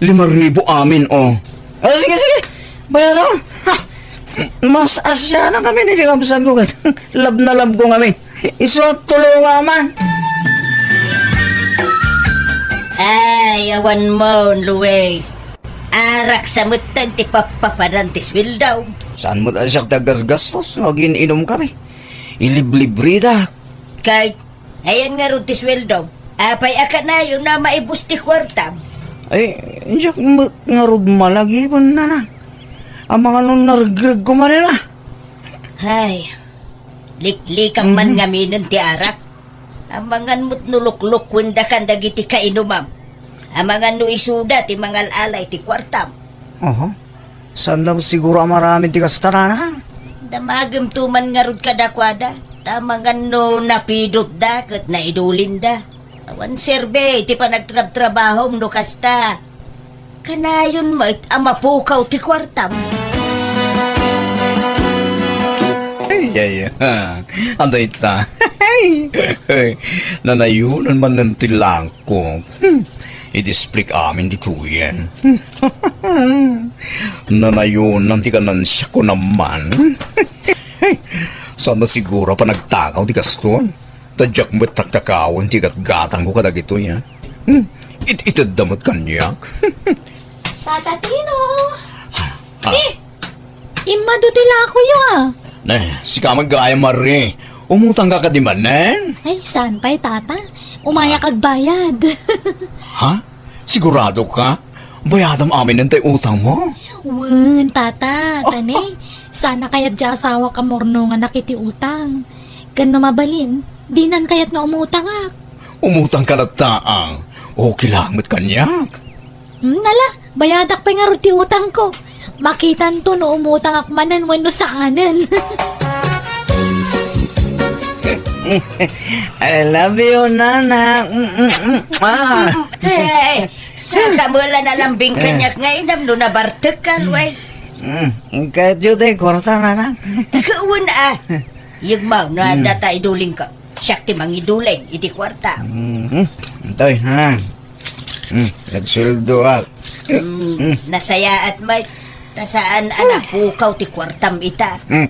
lima ribu amin, oh. Ah, sige, sige. Bayadak. Ha! Mas asya na kami ni kabsat ko. Lab na lab ko kami. Isu a tulonga man. Ay, awan mo, Luis. Arak sa metten ti pappapadan ti sueldo. Saan met a siak ti aggasgastos no agin-inom kami? Iliblibrida. Kay, ayan ngarud ti sueldo. Apay a kanayon a maibus ti kuartam? Ay, diak met ngarud malagipen, nanang. Amangan no nargreg ko manen a. Hay, liklikam man ngaminen ti arak. Amangan met no luklukuendakan dagiti kainumam. Amangan no isuda ti mangal-ala iti kuartam. Aha. Saanda siguro a maramid ti kasta, nanang? Damagemto man ngarud kadakuada. Ta amangan no napidotda ket naidulinda. Awan serbi ti panagtrabtrabahom no kasta. Kanayon met a mapukaw ti kuartam. Ay, ay, ay. Anda ita? Nanayonan man ti langkok. Hmm. Idisplik amin ditoyen. Nanayonan ti kanansiak ko naman. Saan siguro a panagtakaw ti kastoy? Ta diak met taktakawen ti gatgatangko kadagitoy, a? Hmm. It-itedda met kaniak. Tata Tino! Ah. Eh! Immadu ti lakoyo, a. Ne, sika met gayam, Marie. Umutangka kadi manen? Ay, saan pay, Tata? Umayak agbayad. Ha? Sigurado ka? Bayadam aminen tay utangmo? Wen, Tata, ta ne, saan a kayat ti asawak a murnonganak iti utang. Ken no mabalin, dinan kayat nga umutangak. Umutangka latta, a. Okay lang met kaniak. Hmm, ala, bayadak pay ngarud ti utangko. Makitanto no umutangak manen wenno saanen. I love you, Nana. Mm, mm, mm. Ah. Hey, saan ka met la nalambing kaniak nga inam no nabartekka, Luis? Mm, kayatyo ti kuarta, Nana? Wen a. Yegmaw, no adda ta idulingko. Siak ti mangiduling iti kuarta. Mhm. Intoy, ha? Hmm, nagsueldoak. Hmm, nasayaat met. Ta saan a napukaw ti kuartam ita. Hmm.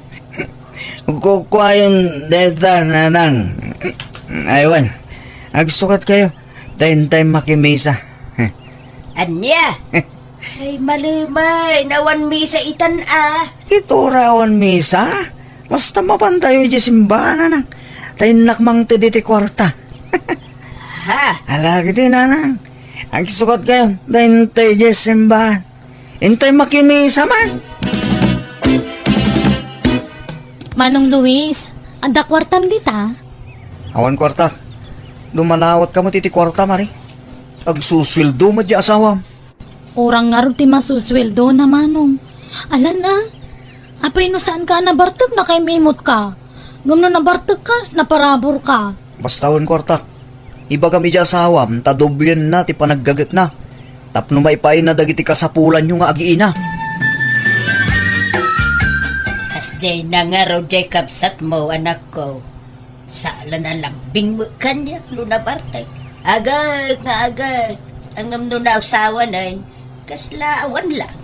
Kukuayon deta, nanang. Ay, wen. Agsukat kayo. Ta intay makimisa. Ania? Ay, malimay, no awan misa itan a. Iti ura awan misa? Basta mapantayo iti simbahan, nanang. Ta innak mangted iti kuarta. Ha? Ala, kiti, nanang. Agsukat kayo, daytoy diay simbahan. Intay makimisa man. Manong Luis, adda kuartam dita? Awan kuarta. Dumalawat ka met iti kuarta, Mari. Agsusueldo met diay asawam. Kurang ngarud ti masusueldona, Manong. Alan a, apay no saanka a nabartek, nakaim-imutka. Ngem no nabartekka, naparaburka. Basta awan kuartak. Ibagam idiay asawam ta doblienna ti panaggagetna tapno maipaayna dagiti kasapulanyo nga agiina. Kasdiay ngarud diay kabsatmo, anakko. Saan a lambing met kaniak no nabartek. Agek nga agek. Ngem no nausawanen, kasla awan lang.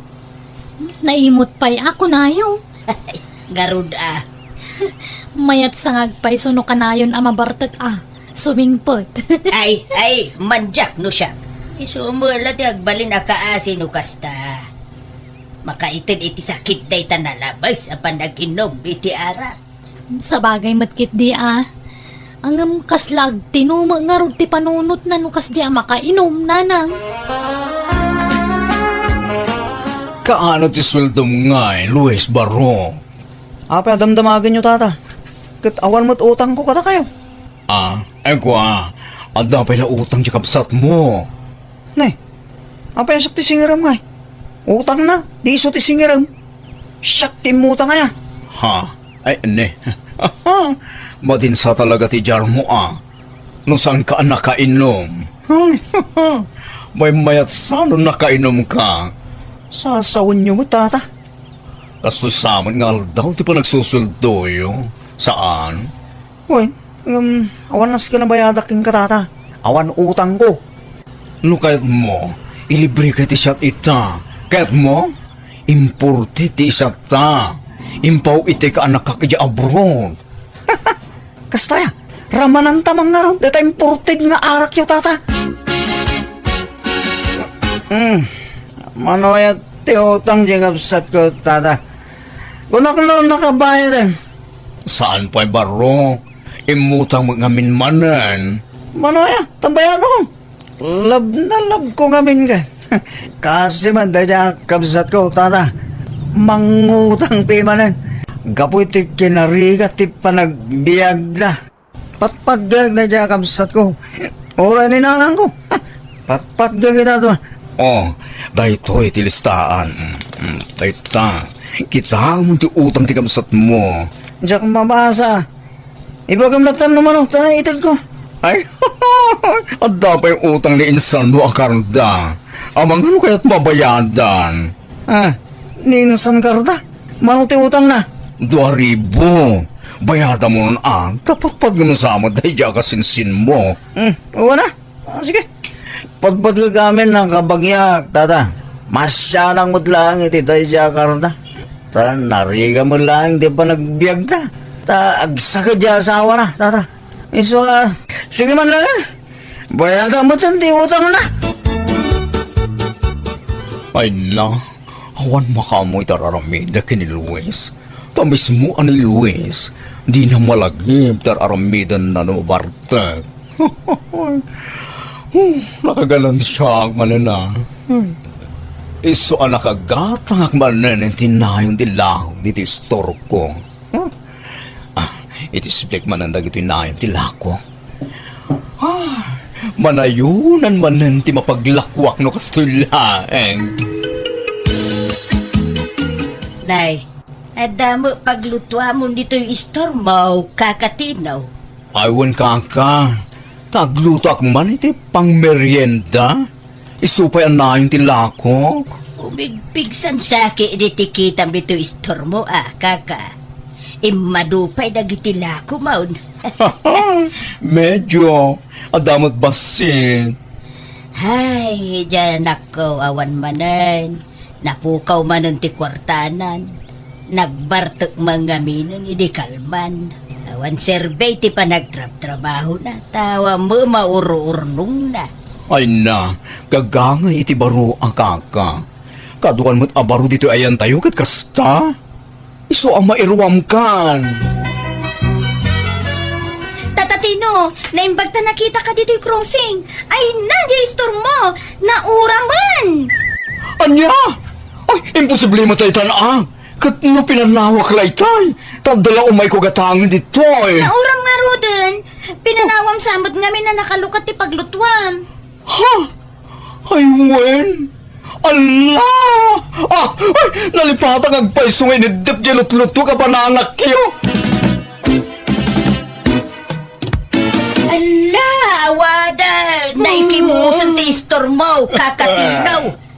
Naimut pay a kunayo. Ngarud a. Mayat sa nga agpayso no kanayon a mabartek a sumingpet. Ay, ay, mandiak no siak. Isu met la ti agbalin a kaasi no kasta. Makaited iti sakit dayta nalabes a panag-inum iti arak. Sabagay met ketdi a. Ngem kasla agtinumek ngarud ti panunotna no kasdi a makainum, nanang. Kaano ti sueldom ngay, Luis Barro? Apay a damdamagenyo, tata? Ket awan met utangko kadakayo. Ah, ay kua, adda pay la utang ti kabsatmo. Ne, apay a siak ti singerem ngay? Utangna, di isu ti singerem. Siak ti immutang aya. Ha? Ay, ne. Madinsa talaga ti diarmo a. No saanka a nakainom. Maymayat sa no nakainumka. Sasawenyo met, tata. Kastoy sa met nga aldaw ti panagsusueldoyo. Saan? Wen, ngem, awan nasken a bayadak kenka, tata. Awan utangko. No kayatmo, ilibreka ti siat ita. Kayatmo? Imported ti isiatta. Impaw iti kaanakak idiay abroad. Kasta aya, ramananta man ngarud dayta imported nga arakyo, tata. Hmm, mano aya ti utang ti kabsatko, tata? Kunak no nakabayad, eh. Saan pay, Barro? Immutang met ngamin manen. Mano aya, ta bayadakon. Love na love ko ngamin ka. Kasi man, dayta kabsatko, tata. Mangutang ti manen. Gapu iti kinarigat ti panagbiagda. Patpatgek dayta kabsatko. Uray ni nanangko. Patpatgek ita to. Oh, daytoy ti listaan. Mm, mm, dayta. Kitaem ti utang ti kabsatmo. Diak mabasa. Ibagam latta no mano ta itedko. Ay, adda pay utang ni insanmo a karda. Amangan no kayat mabayadan. Ah, ni insan karda? Mano ti utangna? Dua ribu. Bayadam no, ah, tapatpatgem sa met daydiay a kasinsinmo. Hmm, wen a. Ah, sige. Patpatgek amin a kabagyak, tata. Masianak met laeng iti daydiay a karda. Ta narigat met laeng ti panagbiagda. Ta agsakit ti asawana, tata. Isu a, sige man laeng. Bayadam met ti utangna. Ay na, awan makaammo iti ar-aramidek ken ni Luis. Ta mismo a ni Luis, dina malagip ti ar-aramidenna no mabartek. Hmm, nakaganansiaak manen a. Hmm. Isu a nakagatangak manen iti nayon ti lahok ditoy istorko. Hmm. Ah, iti siblik manen dagitoy nayon ti lahok. Ah, manayonan manen ti mapaglakoak no kastoy laeng. Nay, adda met paglutuamon ditoy istormo, Kaka Tino? Ay, wen, kaka. Ta aglutoak man iti pangmerienda. Isu pay a nayon ti lahok. Umigpigsan saki idi ti kitam ditoy istormo a, kaka. Immadu pay dagiti lahokmon. Medyo. Adda met bassit. Hay, diay anakko, awan manen. Napukaw manen ti kuartanan. Nagbartek man ngaminen idi kalman. Awan serbay ti panagtrabtrabahona, ta awan met maururnongna. Ay na, gagangay iti baro a kaka. Kaduan met a baro ditoy ayantayo ket kasta? Isu a mairuamkan. Tata Tino, naimbag ta nakitaka ditoy crossing. Ay, na, diay istormo! Nauramen! Ania? Ay, imposible met daytan, a. Ket no pinanawak laytay, ta adda la umayko gatangen ditoy. Nauram ngaruden, pinanawam sa met ngamin a nakalukat ti paglutuam. Ha? Ay, wen. Ala! Ah, ay, nalipatak agpayso nga iniddep diay lutlutuak a bananakyo. Ala, awanen, naikimusen ti istormo, Kaka Tino.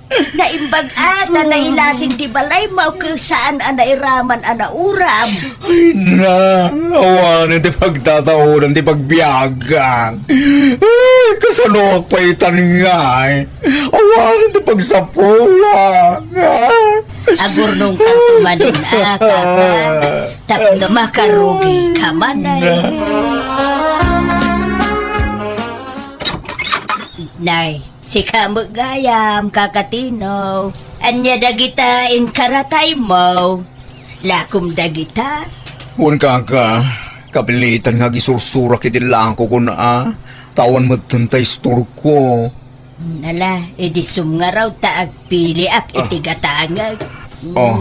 Naimbag a ta nailasin ti balaymo, ket saan a nairaman a nauram. Ay na, awanen ti pagtataonan ti pagbiagak. Ay, kasanoak pay itan ngay? Awanen ti pagsapulan. Agurnongka tumanen, a, Kaka, tapno makarugika manen. Nay, sika met gayam, Kaka Tino. Ania dagita inkarataymo? Lakom dagita? Wen, Kaka, kapilitan nga agisursurak iti lakokon, a. Ta awan metten ta istorko. Ala, idi sumngarud ta agpiliak iti gatangek. Oh,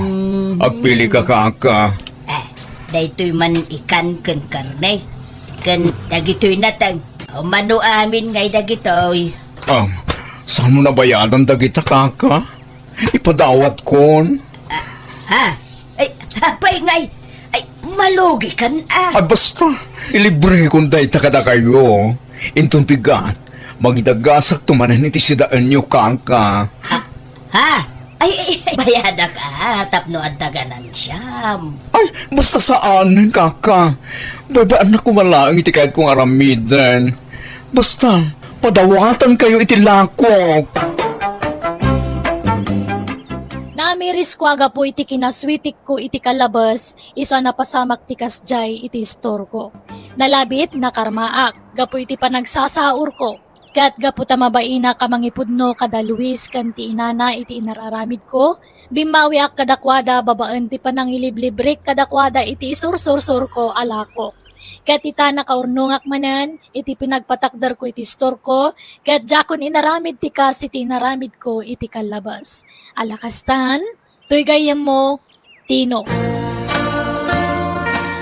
agpilika, Kaka. Ah, daytoy man ikan ken karne. Ken dagitoy nateng. Umano amin ngay dagitoy. Ah, saan mo nabayadan dagita, Kaka? Ipadawatkon. Ah, ha? Ay, apay ngay? Ay, malugikan, a. Ay, basta, ilibrekon dayta kadakayo. Inton bigat, mangidagasakto manen iti sidaenyo, Kaka. Ah, ha? Ay, ay, ay, bayadak, a, tapno adda ganansiam. Ay, basta saan, Kaka. Baybay-annak koma laeng iti kayatko nga aramiden. Basta, padawatankayo iti lakok. Namirisko a gapu iti kinaswitikko iti kalabes, isu a napasamak ti kasdiay iti istorko. Nalabit, nakarmaak, gapu iti panagsasaurko. Ket gapu ta mabainak a mangipudno kada Luis ken ti inana iti inar-aramidko, bimmawiak kadakuada babaen ti panangiliblibrik kadakuada iti isursursurko a lakok. Ket ita, nakaurnongak manen iti pinagpatakderko iti istorko, ket diakon inaramid ti kas iti inaramidko iti kallabes. Ala kastan, toy gayyemmo, Tino.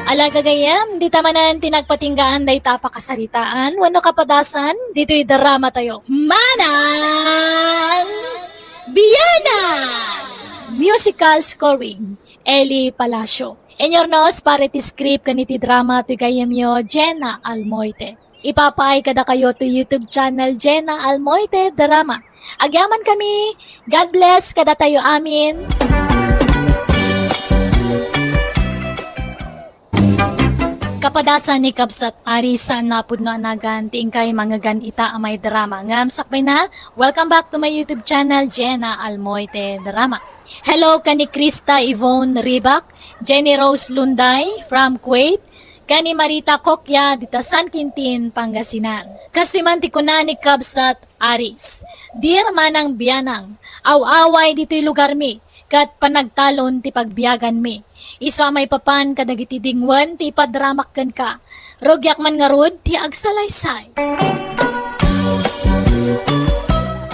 Ala gagayyem, dita manen ti nagpatinggaan dayta a pakasaritaan wenno kapadasan ditoy dramatayo. Manang Biana! Musical scoring, Eli Palacio. Inyurnos para iti script ken iti drama toy gayyemyo, Jenna Almoite. Ipapaay kadakayo ti YouTube channel, Jenna Almoite Drama. Agyamankami. God bless kadatayo amin. Kapadasan ni Kabsat Aris, saan a pudno a nagan ti inkay mangngegan ita a may drama. Ngem sakbayna, welcome back to my YouTube channel, Jenna Almoite Drama. Hello ken ni Krista Yvonne Ribak, Jenny Rose Lunday from Kuwait, ken ni Marita Kokya dita San Quintin, Pangasinan. Kastoy man ti kuna ni Kabsat Aris, "Dear Manang Bianang, aw-away ditoy lugarmi, ket panagtalon ti pagbiaganmi. Isu a maipapan kadagiti dingwen ti ipadramak kenka. Rugiak man ngarud ti agsalaysay."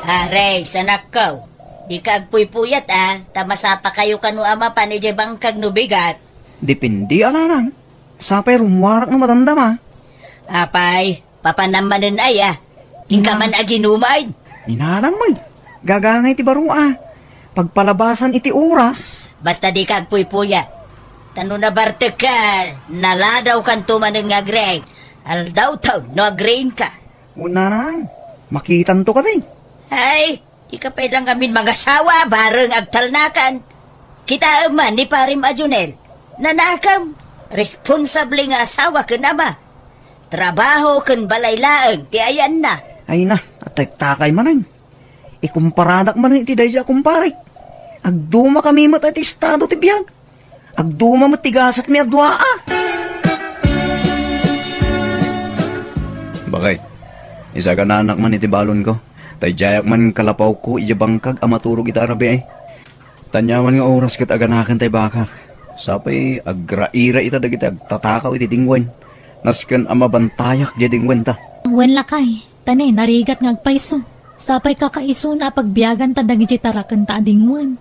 Aray, sanakkaw. Dika agpuypuyat, a, ta masapakayo kano a mapan idiay bangkag no bigat. Depende, a, nanang. Sapay rummuarak no madamdama. Apay, papanam manen ay, a. Inka man aginuman. Ni nanang met. Gagangay ti baro, a. Pagpalabasan iti oras. Basta dika agpuypuyat. Ta no nabartekka, naladawkanto manen nga agriing. Aldawtaw no agriingka. O nanang, makitanto kadi. Ay, dika pay la ngamin mangasawa, bareng agtalnakan. Kitaem man ni Parem a Jonel. Nanakem, responsable nga asawa ken ama. Trabaho ken balay laeng ti ayanna. Ay na, atektakay manen. Ikumparadak manen iti daydiay a kumparek. Agdumakami met iti estado ti biag. Agduma met ti gasatmi a dua, a. Bakay, isagananak man iti balonko. Ta idiayak man kalapawko idiay bangkag a maturog ita a rabii. Ta aniaman nga oras ket aganaken tay bakak. Sapay agraira ita dagiti agtatakaw iti dingwen. Nasken a mabantayak diay dingwenta. Wen lakay, ta ne, narigat nga agpayso. Sapay kakaisuna a pagbiaganta dagidiay tarakenta a dingwen.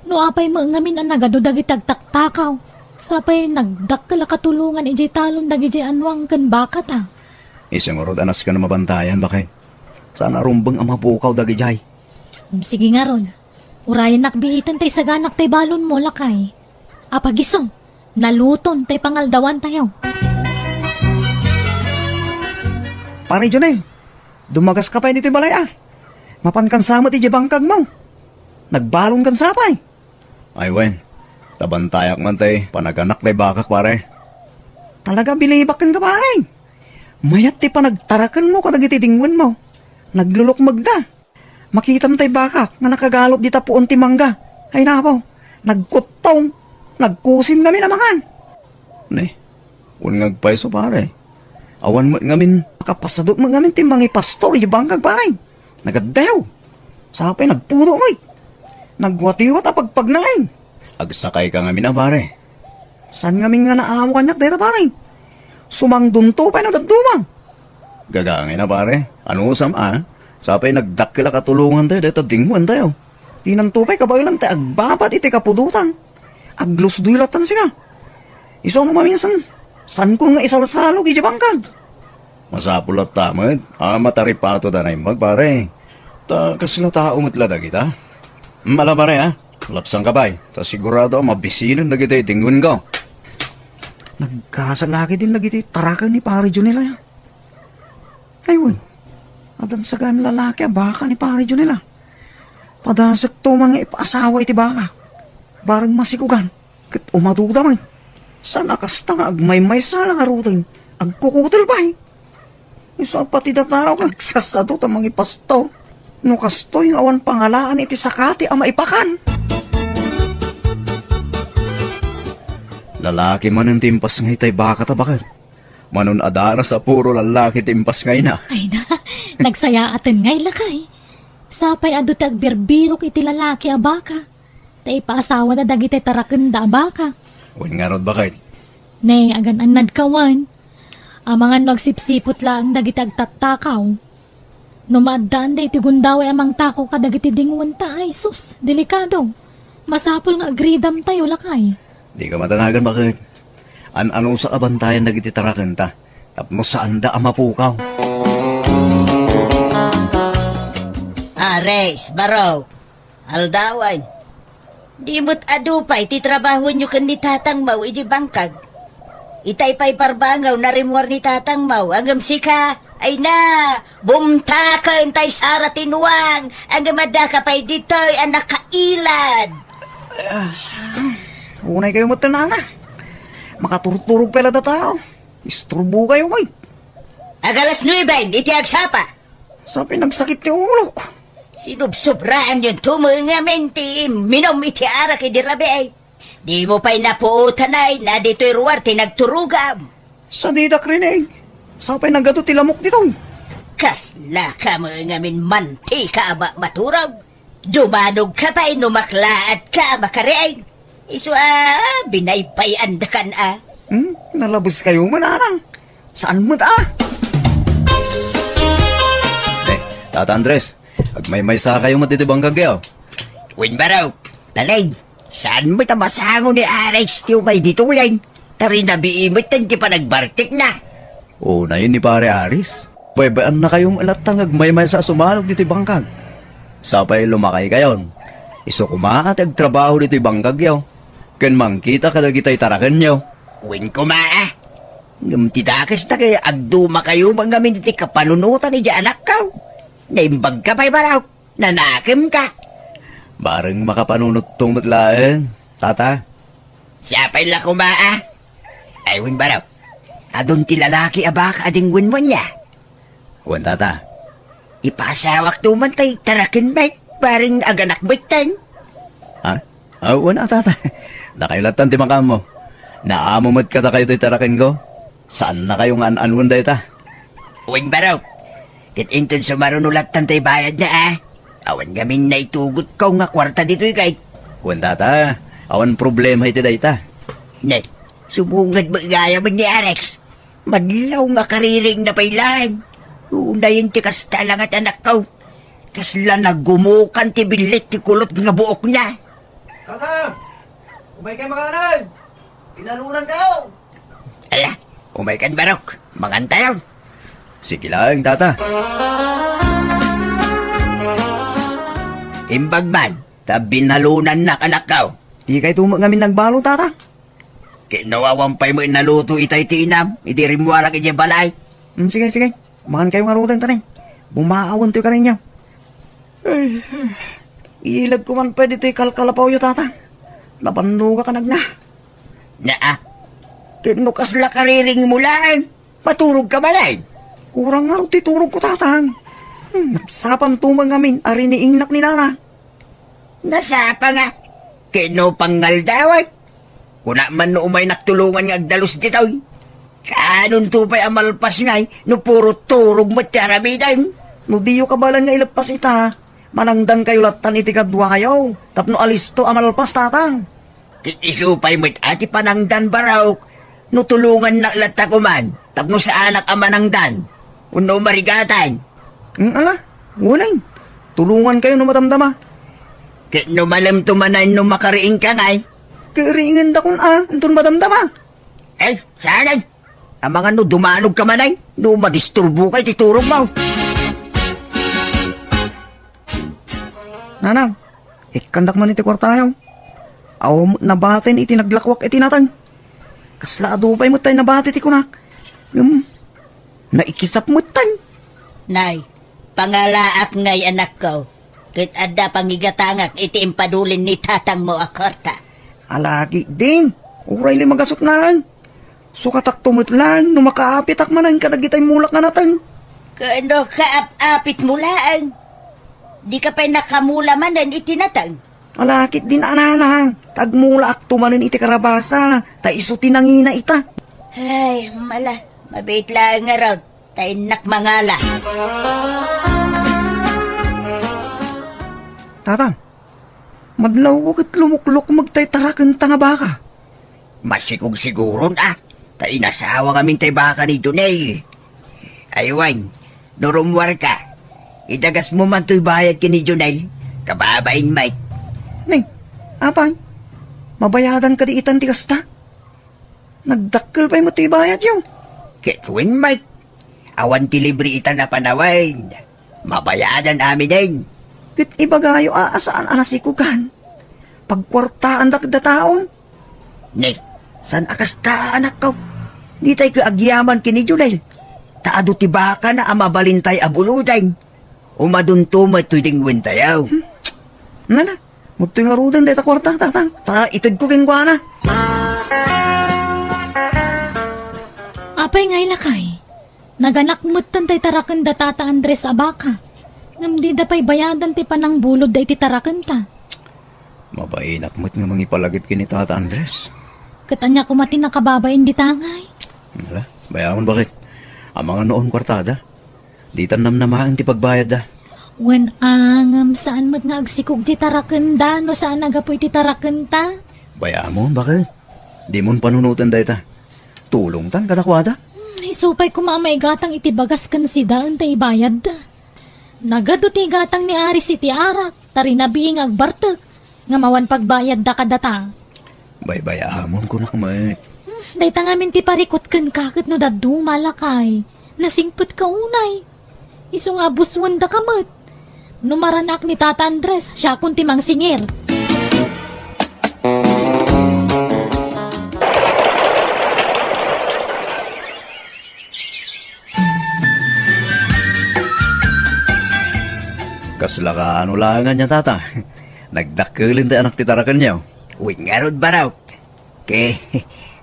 No apay met ngamin a nagadu dagiti agtaktakaw, sapay nagdakkel a katulongan idiay talon dagidiay anuang ken bakata. Isu ngarud a nasken a mabantayan, baket. Saan a rumbeng a mapukaw dagidiay. Sige ngarud. Urayennak biiten tay saganak tay balonmo, lakay. Apagiso, naluton tay pangaldawantayo. Pare Jonel, dumagaska pay ditoy balay a. Mapankansa met idiay bangkagmo. Nagbalonkansa pay. Ay wen, ta bantayak man tay panaganak tay bakak, pare. Talaga bilibak kenka, pare. Mayat ti panagtarakenmo kadagiti dingwenmo. Naglulukmegda. Makitam tay bakak nga nakagalop dita puon ti mangga. Ay napo, nagkuttong, nagkusim ngamin a mangan. Ne, wen nga agpayso, pare. Awan met ngamin, makapasadut met ngamin ti mangipastor idiay bangkag, pare. Nagaddayo. Sapay nagpudo met. Nagwatiwat a pagpagnaen. Agsakayka ngamin a, pare. Saan ngamin nga naamo kaniak dayta, pare? Sumangdonto pay no dadduma. Gagangayna, pare. Anusam a? Sapay nagdakkel a katulongantayo dayta dingwentayo. Dinanto pay kabaelan ti agbabad iti kapudotan. Aglusdoy lattan sika. Isu a no maminsan, saanko nga isalsalog idiay bangkag. Masapul latta met a mataripatoda a naimbag, pare. Ta kasla tao met la dagita. Ala, pare, a. Lapsanka pay, ta sigurado a mabisinen dagiti dingwenko. Nagkasala ketdin dagiti taraken ni Pare Jonel a. Ay wen, adda sagayam lalaki a baka ni Pare Jonel a. Padasekto man nga ipaasawa iti baka. Bareng masikugan. Ket umaduda met. Saan a kasta nga agmaymaysa la ngaruden, agkukutel pay. Isu a pati dataw nga agsasado ta mangipastor. No kastoy nga awan pangalaan iti sakati a maipakan. Lalaki manen ti impasngay tay baka ta baket. Manon a daras a puro lalaki ti impasngayna. Ay na, nagsayaaten ngay lakay. Sapay adu ti agbirbirok iti lalaki a baka. Ta ipaasawada dagiti tarakenda a baka. Wen ngarud, baket. Ne, agan-annadka wen. Amangan no agsipsiput laeng dagiti agtattakaw. No maaddaanda iti gundaway a mangtakaw kadagiti dingwenta, ay sus, delikado. Masapul nga agridamtayo, lakay. Dika madanagan, baket. An-anusak a bantayan dagiti tarakenta tapno saanda a mapukaw. Ares, baro. Aldawan. Di met adu pay ti trabahoenyo ken ni tatangmo idiay bangkag. Itay pay barbangaw, narimmuar ni tatangmo, ngem sika, ay na, bumtaken tay sara ti nuang, ngem addaka pay ditoy a nakailad. Ah, unay kayo met, nana. Makaturturog pay la dataw. Isturbo kayo, may. Agalas nueben iti agsapa. Sa pinagsakit ti ulok. Sinubsubraanyon tumo ngamin ti minum iti arak idi rabii. Dimo pay napuotanay na ditoy ruar ti nagturogam. Sadidak, Reneng. Sapay nagadu ti lamok ditoy. Kasla ka met ngamin mantika a ma-, maturog. Dumanogka pay no maklaatka a makariing. Isu a binaybay-andakan a. Hmm? Nalabes kayo man, anang. Saan met a? Eh, Tata Andres, agmaymaysa kayo met iti bangkagyo. Wen, baro. Talay, saan met a masango ni Alex ti umay ditoyen? Ta rinabii met ti panagbartekna. Unayen ni Pare Aris, baybay-annakayo met latta nga agmaymaysa a sumalog ditoy bangkag. Sapay lumakaykayon, isu koma ti agtrabaho ditoy bangkagyo, ken mangkita kadagitay tarakenyo. Wen koma a. Ngem ti dakes ta ket agdumakayo met ngamin iti kapanunotan idiay anakko. Naimbagka pay, baro. Nanakemka. Bareng makapanunotto met laeng, Tata. Siapay la koma a. Ay, wen, baro. Adun ti lalaki a baka a dingwenmo ania? Wen, Tata. Ipasawakto man tay taraken met, bareng aganak met ten. Ha? Ah, wen a, Tata. Dakayo lattan ti makaammo. Naamo met kadakayo toy tarakenko. Saannakayo nga an-anuen dayta. Wen, baro. Ket inton sumaruno lattan tay bayadna a. Awan ngamin naitugotko nga kuarta ditoy kay. Wen, Tata. Awan problema iti dayta. Ne, sumunged met gayam ni Alex. Madlaw nga kariring na pay laeng. Unayen ti kasta la nga ti anakko. Kasla nagumukan ti billit ti kulot nga buokna. Tata! Umay kayo makanan! Pinalunan kayo! Ala, umay kan barok. Mangan tayo. Sige laeng, tata. Imbag man, ta binalunannak, anakko. Di kayto met ngamin nagbalo, tata? Ket no awan pay met naluto itay ti inam, idi rimmuarak idiay balay. Hmm, sige, sige. Mangan kayo ngaruden, tani. Bumaawen toy karinyo. Ay, ilagko man pay ditoy kalkalapawyo, tata. Nabannoga ka nagna. Naa. Ket no kasla kariring mo laeng, maturog ka balay. Kurang ngarud ti turog ko, tatang. Hmm, nasapan tumang ngamin a riniingnak ni nana. Nasapa nga. Ket no pangaldawan, kuna man no umaynak tulongan nga agdalus ditoy. Kaanonto pay a malpas ngay no puro turog met ti aramidem? No diyo kabaelan nga ileppas ita, manangdan kayo lattan iti kaduakayo tapno alisto a malpas, tatang. Ket isu pay met a ti panangdan, barok, no tulongannak latta koman tapno saanak a manangdan wenno marigatan. Mm, ala, unayen. Tulongan kayo no madamdama. Ket no malemto manen no makariing ka ngay? Kariingenda kun a, inton madamdama. Ay, saan ay? Amangan no dumanog ka manen, no madisturbo ka iti turog mo. Nanang, ikkandak man iti kuartayo. Awan met nabatin iti naglakwak iti nateng. Kasla adu pay met tay nabati ti kunak. Ngem, naikisap met tay. Nay, pangalaak ngay, anakko, ket adda pangigatangak iti impadulin ni tatangmo a kuarta. Alaki din, uray lima gasut laeng. Sukatakto met laeng no makaapitak manen kadagitay mulak nga nateng. Ken no kaap-apit mo laeng, di ka pay nakamula manen iti nateng. Alakit din, ananang, ta agmulaakto manen iti karabasa, ta isu ti nangina ita. Ay, mala, mabiit laeng ngarud, ta innak mangala. Tata, madlawko ket lumuklok met tay tarakenta nga baka. Masikog siguron a, ta inasawa ngamin tay baka ni Jonel. Ay wen, no rummuarka, idagasmo man toy bayad ken ni Jonel, kababain met. Nay, apay, mabayadan kadi itan ti kasta? Nagdakkel pay met ti bayadyo. Ket wen met, awan ti libre itan a panawen. Mabayadan aminen. Ket ibagayo a, a saan a nasikogan. Pagkuartaandak dataon. Ni, saan a kasta, anakko? Ditay ket agyaman ken ni Jonel. Ta adu ti bakana a mabalintay a buloden. Umadunto met toy dingwentayo. Hmm. Nana, mudtoy ngaruden dayta kuarta, tatang. Ta itedko kenkuana. Apay ngay, lakay? Naganak metten tay taraken da Tata Andres a baka. Ngem dida pay bayadan ti panangbulod da iti tarakenta. Mabainak met nga mangipalagip ken ni Tata Andres. Ket ania koma ti nakababain dita ngay? Ala, bayamon, baket. Amangan no awan kuartada. Ditan namnamaen ti pagbayadda. Wen a, ngem saan met nga agsikog ti tarakenda no saan a gapu iti tarakenta. Bayamon, baket. Dimon panunoten dayta. Tulongtan kadakuada. Hmm, isu pay koma a maigatang iti bagas ken sida enta ibayadda. Nagadu ti igatang ni Aris iti arak, ta rinabii nga agbartek, ngem awan pagbayadda kadata. Baybay-amon, kunak met. Hmm, dayta ngamin ti parikut kenka ket no dadduma, lakay. Nasingpetka unay. Isu nga abuswendaka met. No maranak ni Tata Andres, siakon ti mangsingir. Kasla kaano laeng ania, tata? Nagdakkelen ti anak ti tarakenyo. Wen ngarud, barok. Ke,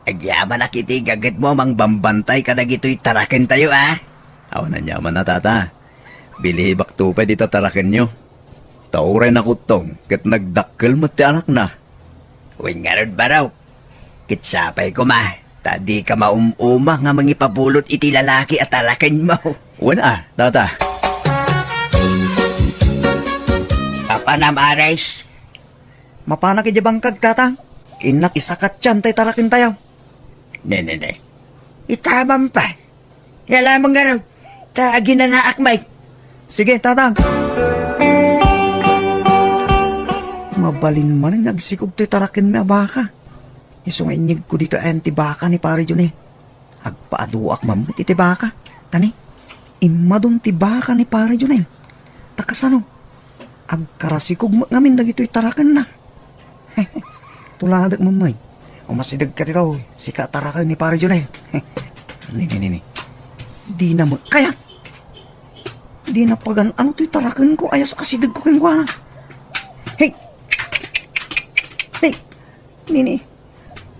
agyamanak iti gagetmo a mangbambantay kadagitoy tarakentayo, a? Awan aniaman a, tata. Bilibakto pay dita tarakenyo. Ta uray nakuttong ket nagdakkel met ti anakna. Wen ngarud, barok. Ket sapay koma, ta dika maum-uma nga mangipabulod iti lalaki a tarakenmo. Wen a, tata. Apanam, Aris? Mapanak idiay bangkag, tata. Innak isakatyan tay tarakentayo. Ne, ne, ne. Itamam pa. Yala mo nga raw. Ta aginanaak, Mike. Sige, Tatang. Mabalin manen nga agsikog toy tarakenmi a baka. Isu nga inyegko ditoy ayan ti baka ni Pare Jonel. Agpaaduak man met iti baka. Tani, immadun ti baka ni Pare Jonel. Ta kasano? Agkarasikog met ngamin dagitoy tarakenna. Tuladek, Mamay. Umasideg ka dito, sika taraken ni Pare Jonel. Ni, ni, ni, ni. Di na met kayat. Di na pagan-ano toy tarakenko, ayas asidegko kenkuana. Hey! Hey! Nini,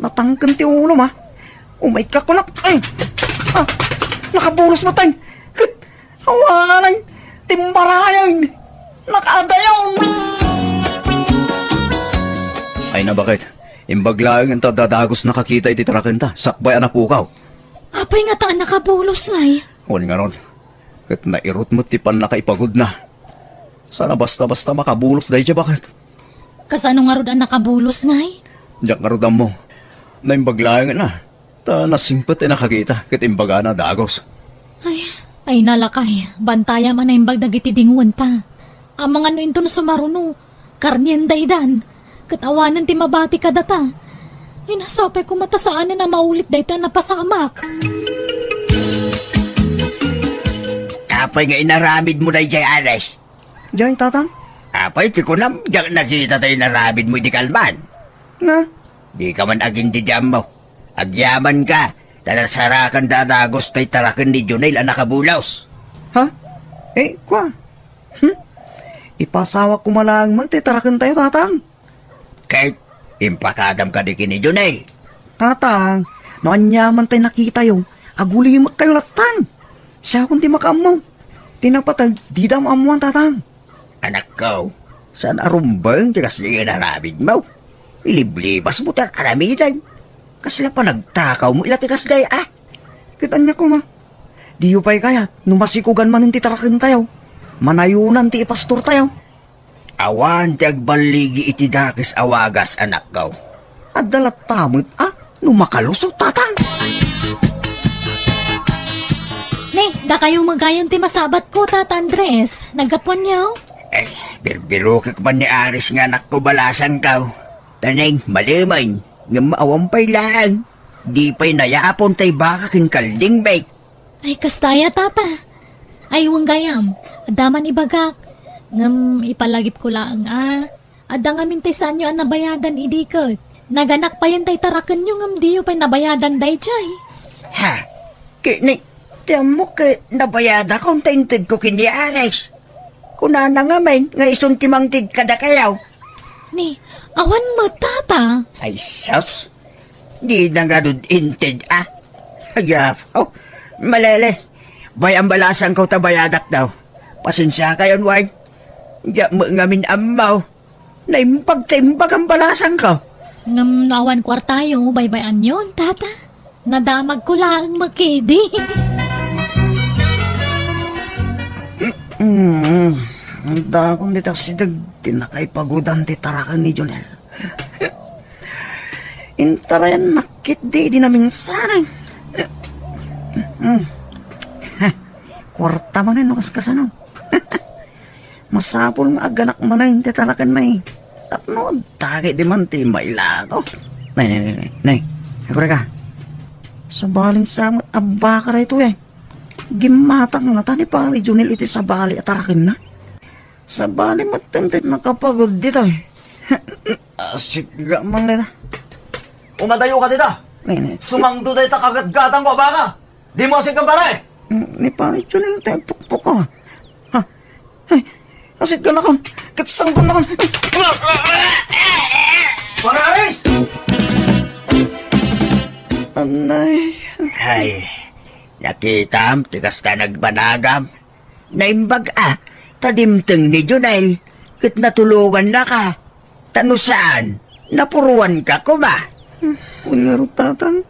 natangken ti ulom, a. Umay ka kunap. Ay! Ah! Nakabulos met, ay! Ket, awanay! Timbarayan! Nakaadayon! Ay na, baket. Imbag laeng ta dadagos nakakita iti tarakenta, sakbay a napukaw. Apay ngata a nakabulos, ngay? Wen ngarud, ket nairut met ti pannakaipagudna. Saan a basta-basta makabulos daydiay, baket. Kasano ngarud a nakabulos, ngay? Diak ngarud ammo. Naimbag laeng na. Ta nasingpet ti nakakita, ket imbagana dagos. Ay, ay, nalakay. Bantayam a naimbag dagiti dinguenta. Amangan no inton sumaruno, karnien daydan. Ket awanen ti mabati kadata. Ay, nasapay koma ta saanen a maulit daytoy a napasamak. Apay nga inaramidmo daydiay, Ares? Diay, Tatang? Apay ti kunam, diak nakita ti inaramidmo idi kalman? Na? Dika man agin-, di ammo. Agyamanka, ta nasarakan dagos tay taraken ni Jonel a nakabulos. Ha? Eh, kua? Hmm? Ipasawak koma laeng met ti tarakentayo, Tatang. Ket impakadam kadi ken ni Jonel? Tatang, no aniaman tay nakitayo, agulimekkayo lattan. Siakon ti makaammo. Ti napateg, dida ammoan, Tatang. Anakko, saan a rumbeng ti kasla inaramidmo? Iliblibasmo ti ar-aramidem. Kasla panagtakawmo ila ti kasla, a? Ket ania koma? Diyo pay kayat no masikogan manen ti tarakentayo? Manayonan ti ipastortayo. Awan ti agballigi iti dakes a wagas, anakko. Adda latta met, a, no makalusot, Tatang. Ne, dakayo met gayam ti masabatko, Tata Andres. Naggapuanyo? Eh, birbirokek man ni Aris nga anakko, balasangko. Taneng, malemen, ngem awan pay laeng. Di pay nayapon tay baka ken kalding, bay. Ay, kasta aya, Tata. Ay, wen gayam, adda man ibagak. Ngem ipalagipko laeng a, adda ngamin tay saanyo a nabayadan idi ket naganak payen tay tarakenyo ngem diyo pay nabayadan daydiay. Ha? Ket ni, ti ammok ket nabayadakon ta intedko ken ni Alex. Kunana ngamin nga isun ti mangted kadakayo. Ni, awan met, Tata. Ay, sus. Dina ngarud inted, a. Ay, apo. Malele. Bay-am balasangko ta bayadak daw. Pasensiakayon, way. Diak met ngamin ammo. Naimbag ta imbag am balasangko. Ngem no awan kuartayo, baybay-anyon, Tata. Nadamagko laeng met kadi. Mm, ang dakon dita sideg ti nakaipagudan ti taraken ni Jonel. Intarayan nakit di, di naminsan. Mm. Kuarta manen no kaskasano. Masapul nga aganak manen ti taraken, may. Tapno dagiti man ti mailako. Nay, nay, nay, nay. Nay, agurayka. Sabali sa met a baka daytoy, ay. Gimmatak ngata ni Pare Jonel iti sabali a tarakenna. Sabali met ti nakapagud ditoy. Asik ga man dita. Umadayo ka dita. Nay, nay. Sumangdo dayta kagatgatangko a baka. Dimo asikkan, pare! Mm, ni Pare Jonel ti agpukpok, a. Ha? Ay, asikkan nakon. Ket sangpon nakon. Pare Aris! Anay. Ay, nakitam ti kasta nagbanagam. Naimbag a, ta dimteng ni Jonel, ket natulongannaka. Ta no saan, napuruanka koma. Wen ngarud, Tatang.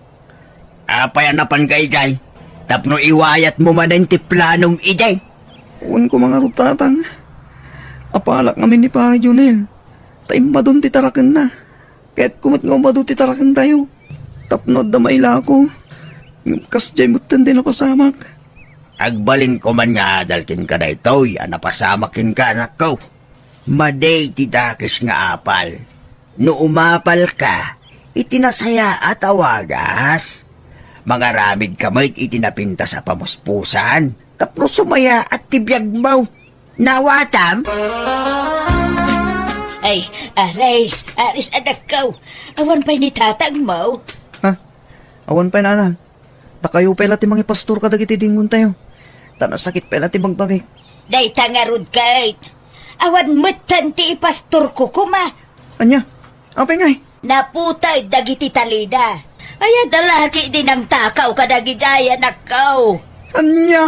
Apay a napanka idiay? Tapno iwayatmo manen ti planom idiay. Wen koma ngarud, Tatang. Apalak ngamin ni Pare Jonel. Ta immadon ti tarakenna. Kayatko met nga umado ti tarakentayo. Tapno adda mailako. Ngem kasdiay metten ti napasamak. Agbalinko man nga adal kenka daytoy a napasamak kenka, anakko. Madi ti dakes nga apal. No umapalka iti nasayaat a wagas, mangaramidka met iti napintas a pamuspusan tapno sumayaat ti biagmo. Nawatam? Ay, Aris, Aris, anakko. Awan pay ni tatangmo? Ha? Awan pay, nana. Dakayo pay la ti mangipastor kadagiti dingontayo. Ta nasakit pay la ti bagbagik. Dayta ngarud ket, awan metten ti ipastorko koma. Ania? Apay ngay? Naputay dagiti talina. Ay, adda laki di nangtakaw kadagiti ay anakko. Ania?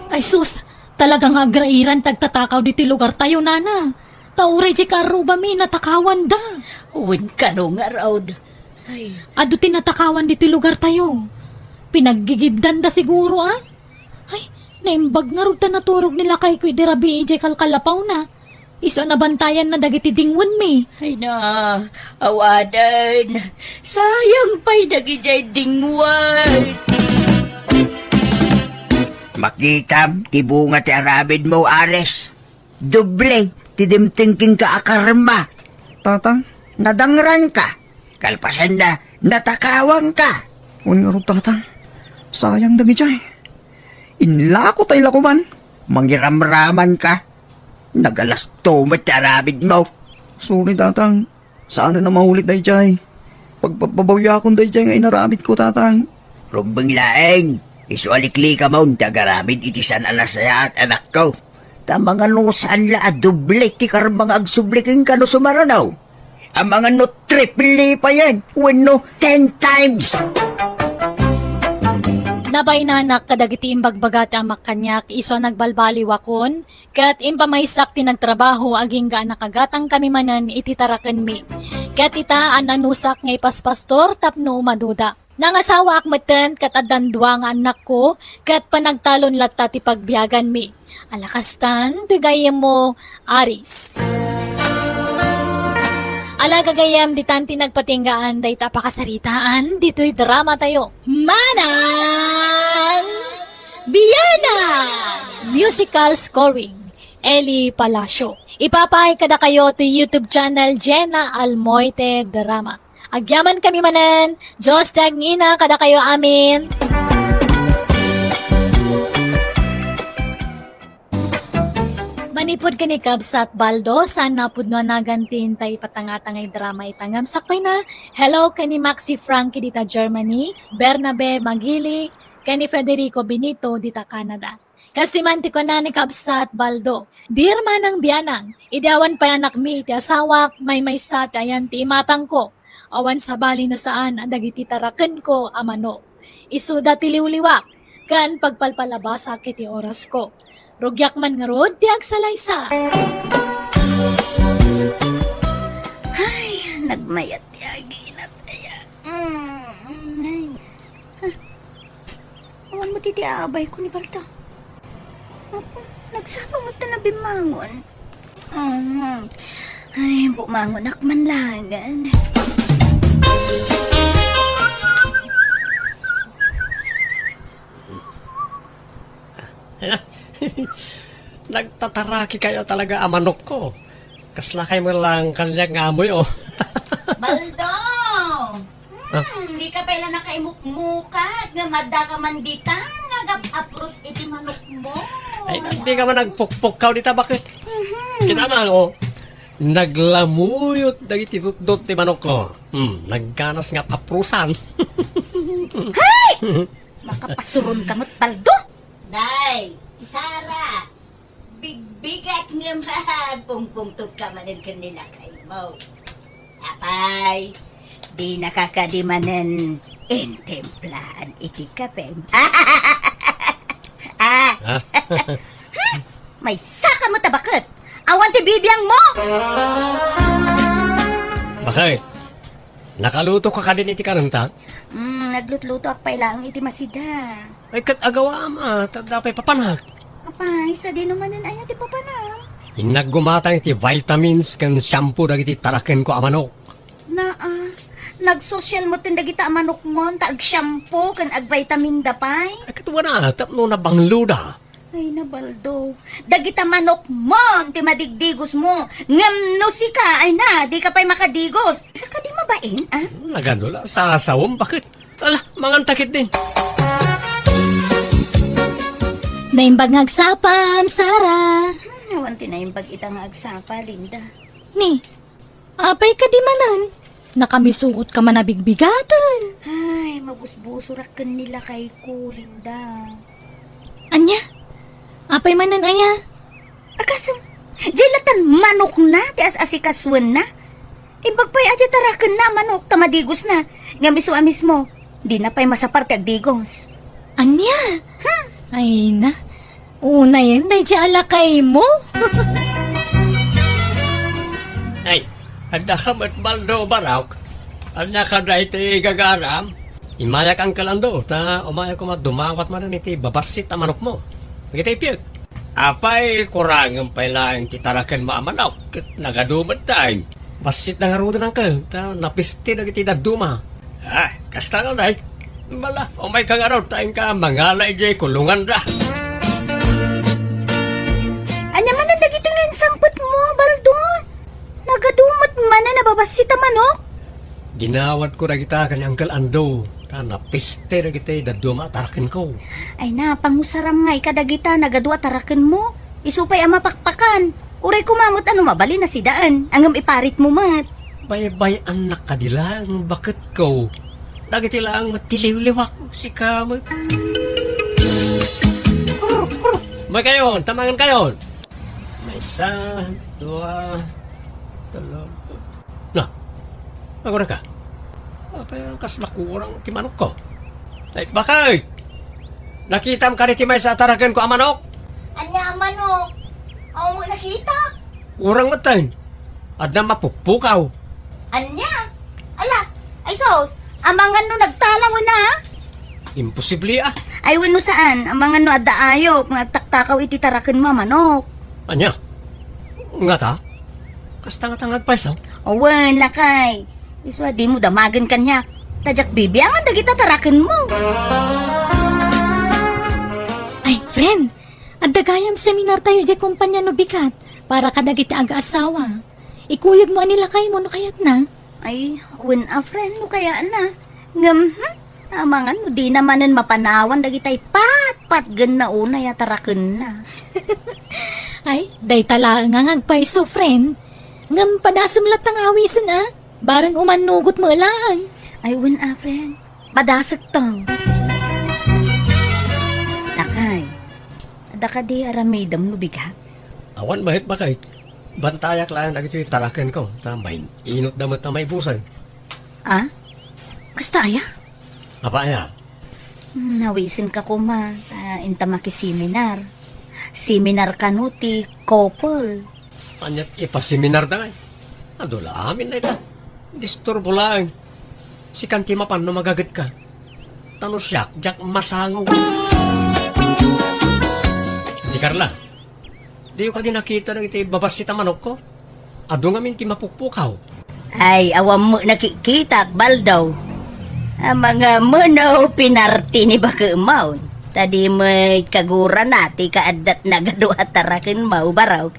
Ay sus, talaga nga agrairan ti agtatakaw ditoy lugartayo, nana. Ta uray diay kaarrubami, natakawanda. Wen kano ngarud. Ay. Adu ti natakawan ditoy lugartayo. Pinaggigiddanda siguro, a? Ay, naimbag ngarud ta naturog ni lakayko idi rabii idiay kalkalapawna. Isu a nabantayanna dagiti dingwenmi. Ay na, awanen. Sayang pay dagidiay dingwen. Makitam ti bunga ti aramidmo, Aris. Doble ti dimteng kenka a karma. Tatang? Nadangranka. Kalpasanna, natakawanka. Wen ngarud, Tatang. Sayang dagidiay. Inlako tay lakoman. Mangiramramanka. Nagalasto met ti aramidmo. Sorry, Tatang. Saan a maulit daydiay. Pagpabbabawiakon daydiay nga inaramidko, Tatang. Rumbeng laeng, isu a liklikamon ti agaramid iti saan a nasayaat, anakko. Ta mangano saan la a doble ti karma nga agsubli kenka no sumarano? Amangan no triple payen, wenno ten times. Nabaynanak kadagiti imbagbaga ti amak kaniak isu a nagbalbaliwakon, ket impamaysak ti nagtrabaho agingga a nakagatangkami manen iti tarakenmi. Ket ita, an-anusak nga ipaspastor tapno umaduda. Nangasawaak metten ket addan dua nga annakko ket panagtalon latta ti pagbiaganmi. Ala kastan, toy gayyemmo, Aris. Ala gagayyem, ditan ti nagpatinggaan dayta a pakasaritaan ditoy dramatayo. Manang Biana! Musical scoring, Eli Palacio. Ipapaay kadakayo ti YouTube channel Jenna Almoite Drama. Agyamankami manen, Dios ti agngina kadakayo amin. Manipud ken ni Kabsat Baldo, saan a pudno a naganti ti intay patangtangay drama ita ngem sakbayna. Hello ken ni Maxi Frankie dita Germany, Bernabe Magili, ken ni Federico Benito dita Canada. Kas ti man ti kuna ni Kabsat Baldo, "Dear Manang Bianang, idi awan pay anakmi iti asawak, maymaysa ti ayan ti imatangko. Awan sabali no saan a dagiti tarakenko a manok. Isuda ti liwliwak, ken pagpalpalabasak iti orasko. Rugiak man ngarud ti agsalaysa." Ay, nagmayat ti aginat aya. Mm, ay. Ah, awan met iti aabayko ni Baldo. Apo, nagsapa met ta nabimmangon. Mm. Ay, bumangonak man laengen. Nagtataraki kayo talaga a manokko. Kasla kay mo lang kaniak nga amoy, oh. Baldo! Ah. Hmm, di ka pay la nakaimukmukat nga madda ka man ditan nga agap-apros iti manokmo. Ay, di ka man nagpukpukkaw dita, bakit? Mhm. Kita man, oh. Naglamuyot dagiti tutdot ti manokko. Hmm, nagganas nga aprosan. Hay! Makapasuron ka met, Baldo! Nay, Sara! Bigbigat ngem pungpungtot ka manen ken ni lakaymo. Apay, di nakakadi manen intimplaan iti kapem. Ah! Ah? Maysa ka met a baket! Awan ti bibiangmo! Bakit? Nakaluto ka kadin iti kanenta? Mm, naglutlutoak pay laeng iti masida. Ay, ket agawaam a, ta adda pay papanak. Apay, sadino manen aya ti papanak? Innak gumatang iti vitamins ken shampoo dagiti tarakenko a manok. Naa, Agsosyal metten dagita a manokmon ta agshampoo ken agvitaminda pay. Ay, ket wana, tapno nabangloda. Ay, na, Baldo. Dagita manokmon ti madigdigosmo. Ngem no sika, ay na, dika pay makadigos. Kadi mabain, a? Nagano la, sasawem, baket? Ala, manganta ketdin. Naimbag nga agsapam, Sara. Hmm, awan ti naimbag ita nga agsapa, Linda. Ni, apay kadi manen? Nakamisuot ka man a bigbigaten. Ay, mabusbusorak ken ni lakayko, Linda. Ania? Apay manen aya? Agasem, diay latan manokna ti as-asikasuenna. Imbag pay a diay tarakenna a manok ta madigosna. Ngem isu a mismo, dina pay masapar ti agdigos. Ania? Hmm. Ay na, unayen daydiay a lakaymo. Ay, adda ka met, Baldo, Barok? Ania ka dayta gagaram? Immayak, Uncle Ando, ta umayak koma dumawat manen iti babassit a manokmo. Dagiti piek. Apay, kurangem pay laeng ti tarakenmo a manok, ket nagadu met tay. Bassitda ngaruden, Uncle, ta napiste dagiti dadduma. Ah, kasta ngay. Ala, umayka ngarud, ta inka mangala idiay kulonganda. Ania manen dagitoy nga insangpetmo, Baldo? Nagadu met manen a babassit a manok? Dinawatko dagita ken ni Uncle Ando, ta napiste dagiti dadduma a tarakenko. Ay na, pangusaram ngay kadagita nagadu a tarakenmo. Isu pay a mapakpakan. Uray koma met a no mabalin a sidaen, ngem iparitmo met. Baybay-annak kadi laeng, baketko. Dagiti laeng met ti liwliwak, sika met. Maykayon, ta mangankayon. Maysa, dua, telo. Na, agurayka. Apay, kasla kurang ti manokko. Ay, bakay! Nakitam kadi ti maysa a tarakenko a manok? Ania a manok? Awan met nakita. Kurang met tay. Adda mapukpukaw. Ania? Ala, ay sus, amangan no nagtalaw na, a? Imposible, a. Ay, wenno saan, amangan no adda ayop nga agtaktakaw iti tarakenmo a manok. Ania? Ngata? Kasta ngata nga agpayso? Awan, lakay. Isu a dimo damagen kaniak. Ta diak bibiangan dagita tarakenmo. Ay, friend, adda gayam seminartayo idiay kompania no bigat para kadagiti agaasawa. Ikuyogmo a ni lakaymo no kayatna. Ay, wen a, friend, no kayatna. Ngem, hmm, amangan no dina manen mapanawan dagitay patpatgenna unay a tarakenna. Ay, dayta laeng nga agpayso, friend. Ngem padasem latta nga awisen, a? Bareng umannugot met laeng. Ay, wen a, friend. Padasekto. Lakay, adda kadi aramidem no bigat? Awan met, bakay. Bantayak laeng dagitoy tarakenko, ta main-inotda met a maibusen. A? Kasta aya? Apay aya? Hmm, nawisenka koma, ta inta makiseminar. Seminar kano ti couple. Aniat ipaseminarda ngay? Adu la amin dayta. Disturbo laeng. Sikan ti mapan no magagetka. Ta no siak, diak masango. Di Carla, diyo kadi nakita dagiti babassit a manokko? Adu ngamin ti mapukpukaw. Ay, awan met nakikitak, Baldaw. A, manga mano pinarti ni bakemon. Ta di met kagurana ti kaaddat nagadu a tarakenmo, Barok.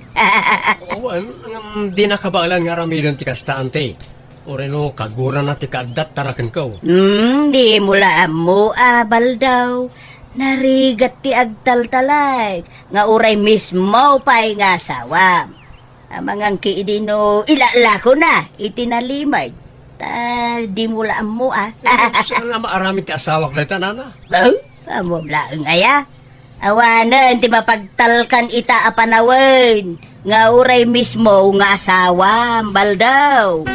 Awan, ngem di nakabaelan nga aramiden ti kasta, anti. Uray no kagurana ti kaaddat tarakenko. Hmm, dimo la ammo a, Baldaw. Narigat ti agtaltalek nga uray mismo pay nga asawam. Amangan ki idi no ilalakona iti nalimed. Ta dimo la ammo a. Saan nga maaramid ti asawak dayta, nana? Huh? Ammom laeng aya? Awanen ti mapagtalkan ita a panawen nga uray mismo nga asawam, Baldaw.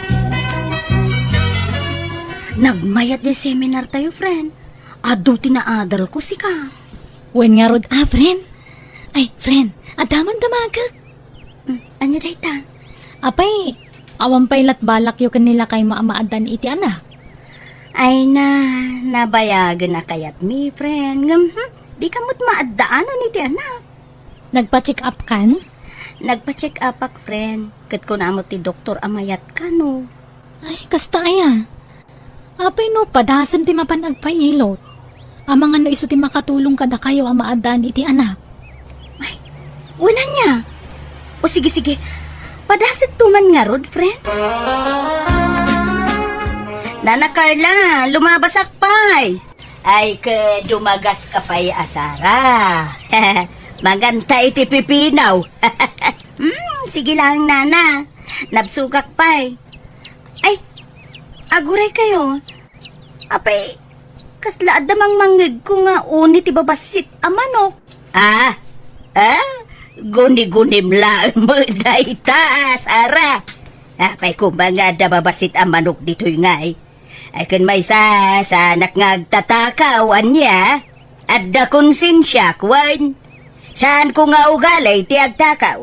Nagmayat diay seminar tayo, friend. Adu ti naadalko, sika. Wen ngarud a, friend. Ay, friend, adda man damagek. Hmm, ania dayta? Apay, awan pay lat balakyo ken ni lakaymo a maaddaan iti anak? Ay na, nabayagen a kayatmi, friend. Ngem, hmm, dika met maaddaanan iti anak. Nagpa-check up kan? Nagpa-check upak, friend. Ket kuna met ti doktor a mayat kano. Ay, kasta aya? Apay no padasem ti mapan agpailot? Amangan no isu ti makatulong kadakayo a maaddaan iti anak. Ay, wen ania. O sige, sige. Padasekto man ngarud, friend. Nana Carla, lumabasak pay. Ay, ke dumagas ka pay a Sara. Manganta iti pipino. Hmm, sige lang, nana. Nabsogak pay. Ay, aguray kayo. Apay, kasla adda mangmangngegko nga uni ti babassit a manok. Ah? Ah? Gunigunim laeng met dayta, Sara. Apay koma nga adda babassit a manok ditoy ngay? Ay, ken maysa, saanak nga agtatakaw, ania? Adda konsensiak, wen? Saanko nga ugali ti agtakaw.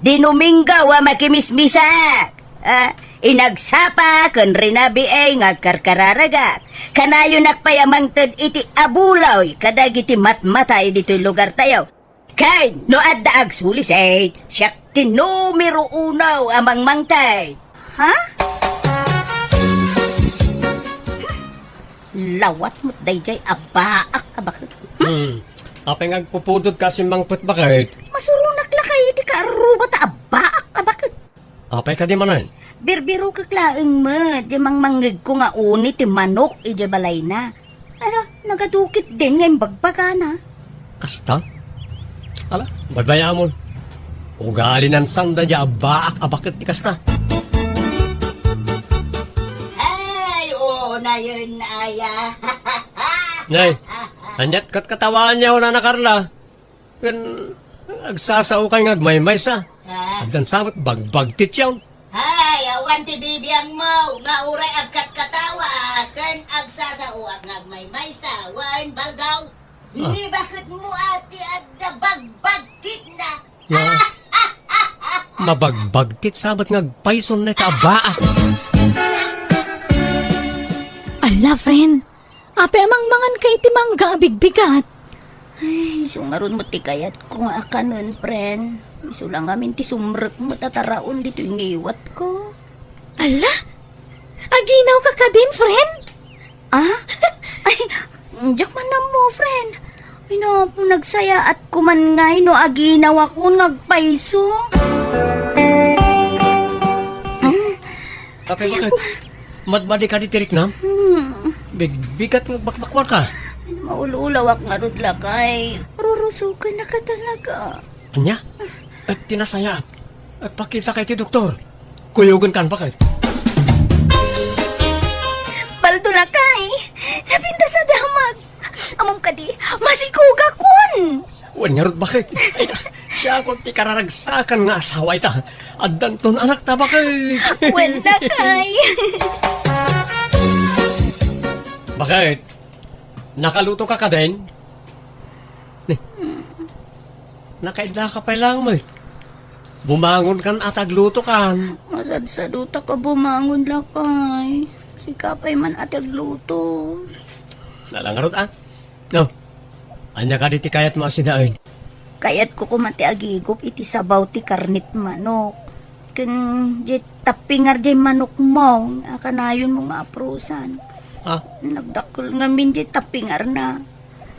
Dinuminggaw a makimismisak. Ah, inagsapa ken rinabii nga agkarkararagak. Kanayonak pay a mangted iti abuloy kadagiti matmatay ditoy lugartayo. Ken no adda agsulisit, siak ti numero uno a mangmangted. Ha? Lawat met dayjay a baak a baket. Hmm. Apay nga agpupudot ka a simmangpet, baket? Masuronak lakay iti kaarruba ta a baak a baket. Apay kadi manen? Birbirokek laeng met, di mangmangngegko nga uni ti manok iti balayna. Ala, nagadukit din nga imbagbagana. Kasta? Ala, baybayamon. Ugali nan sanda di a baak a baket ti kasta. Ay, oo na yun, aya. Nay, aniat ket katawaanyo, Nana Carla? Ken agsasaokay nga agmaymaysa. Ah. Addan sabet bagbagtit yaon. Ay, awan ti bibiangmo nga uray agkatkatawa ken agsasaoak nga agmaymaysa, wen Baldaw. Ah. Ni baketmo a ti adda bagbagtitna. Ah. Mabagbagtit sabet nga agpayson na ita a baak. Ala, friend. Apay a mangmangan ka iti mangga a bigbigat? Ay, isu ngarud met ti kayatko nga akanen, friend. Isu la ngamin ti sumrek met a taraon ditoy ngiwatko. Ala? Aginaw ka kadin, friend? Ah? Ay, diak man ammo, friend. Ay, napo, nagsayaat ko man ngay no aginaw ako nga agpayso. Mm. Apay, baket? Madmadi kadi ti riknam? Hmm. Bigbigat nga bakbakuar ka. Maul-ulawak ngarud, lakay. Rurusuken na ka talaga. Ania? Et ti nasayaat, et pakita ka iti doktor. Kuyogen kan, baket? Baldo, lakay. Napintas a damag. Ammom kadi, masikogakon. Wen ngarud, baket? Ay, siakon ti kararagsakan nga asawa ita. Addanton anakta, baket? Wen, lakay. Baket? Nakaluto ka kadin? Ni, nakaidda ka pay lang met. Bumangon kan a tagluto kan. Masadsadutak a bumangon, lakay. Sika pay man a tagluto. Nalangarot, ah. No. Ania kadi ti kayatmo a sidaen? Kayatko koma ti agigup iti sabaw ti karnit manok. Ken di tappingar di manokmo a kanayonmo nga aprusan. Ah? Nagdakkel ngamin di tappingarna.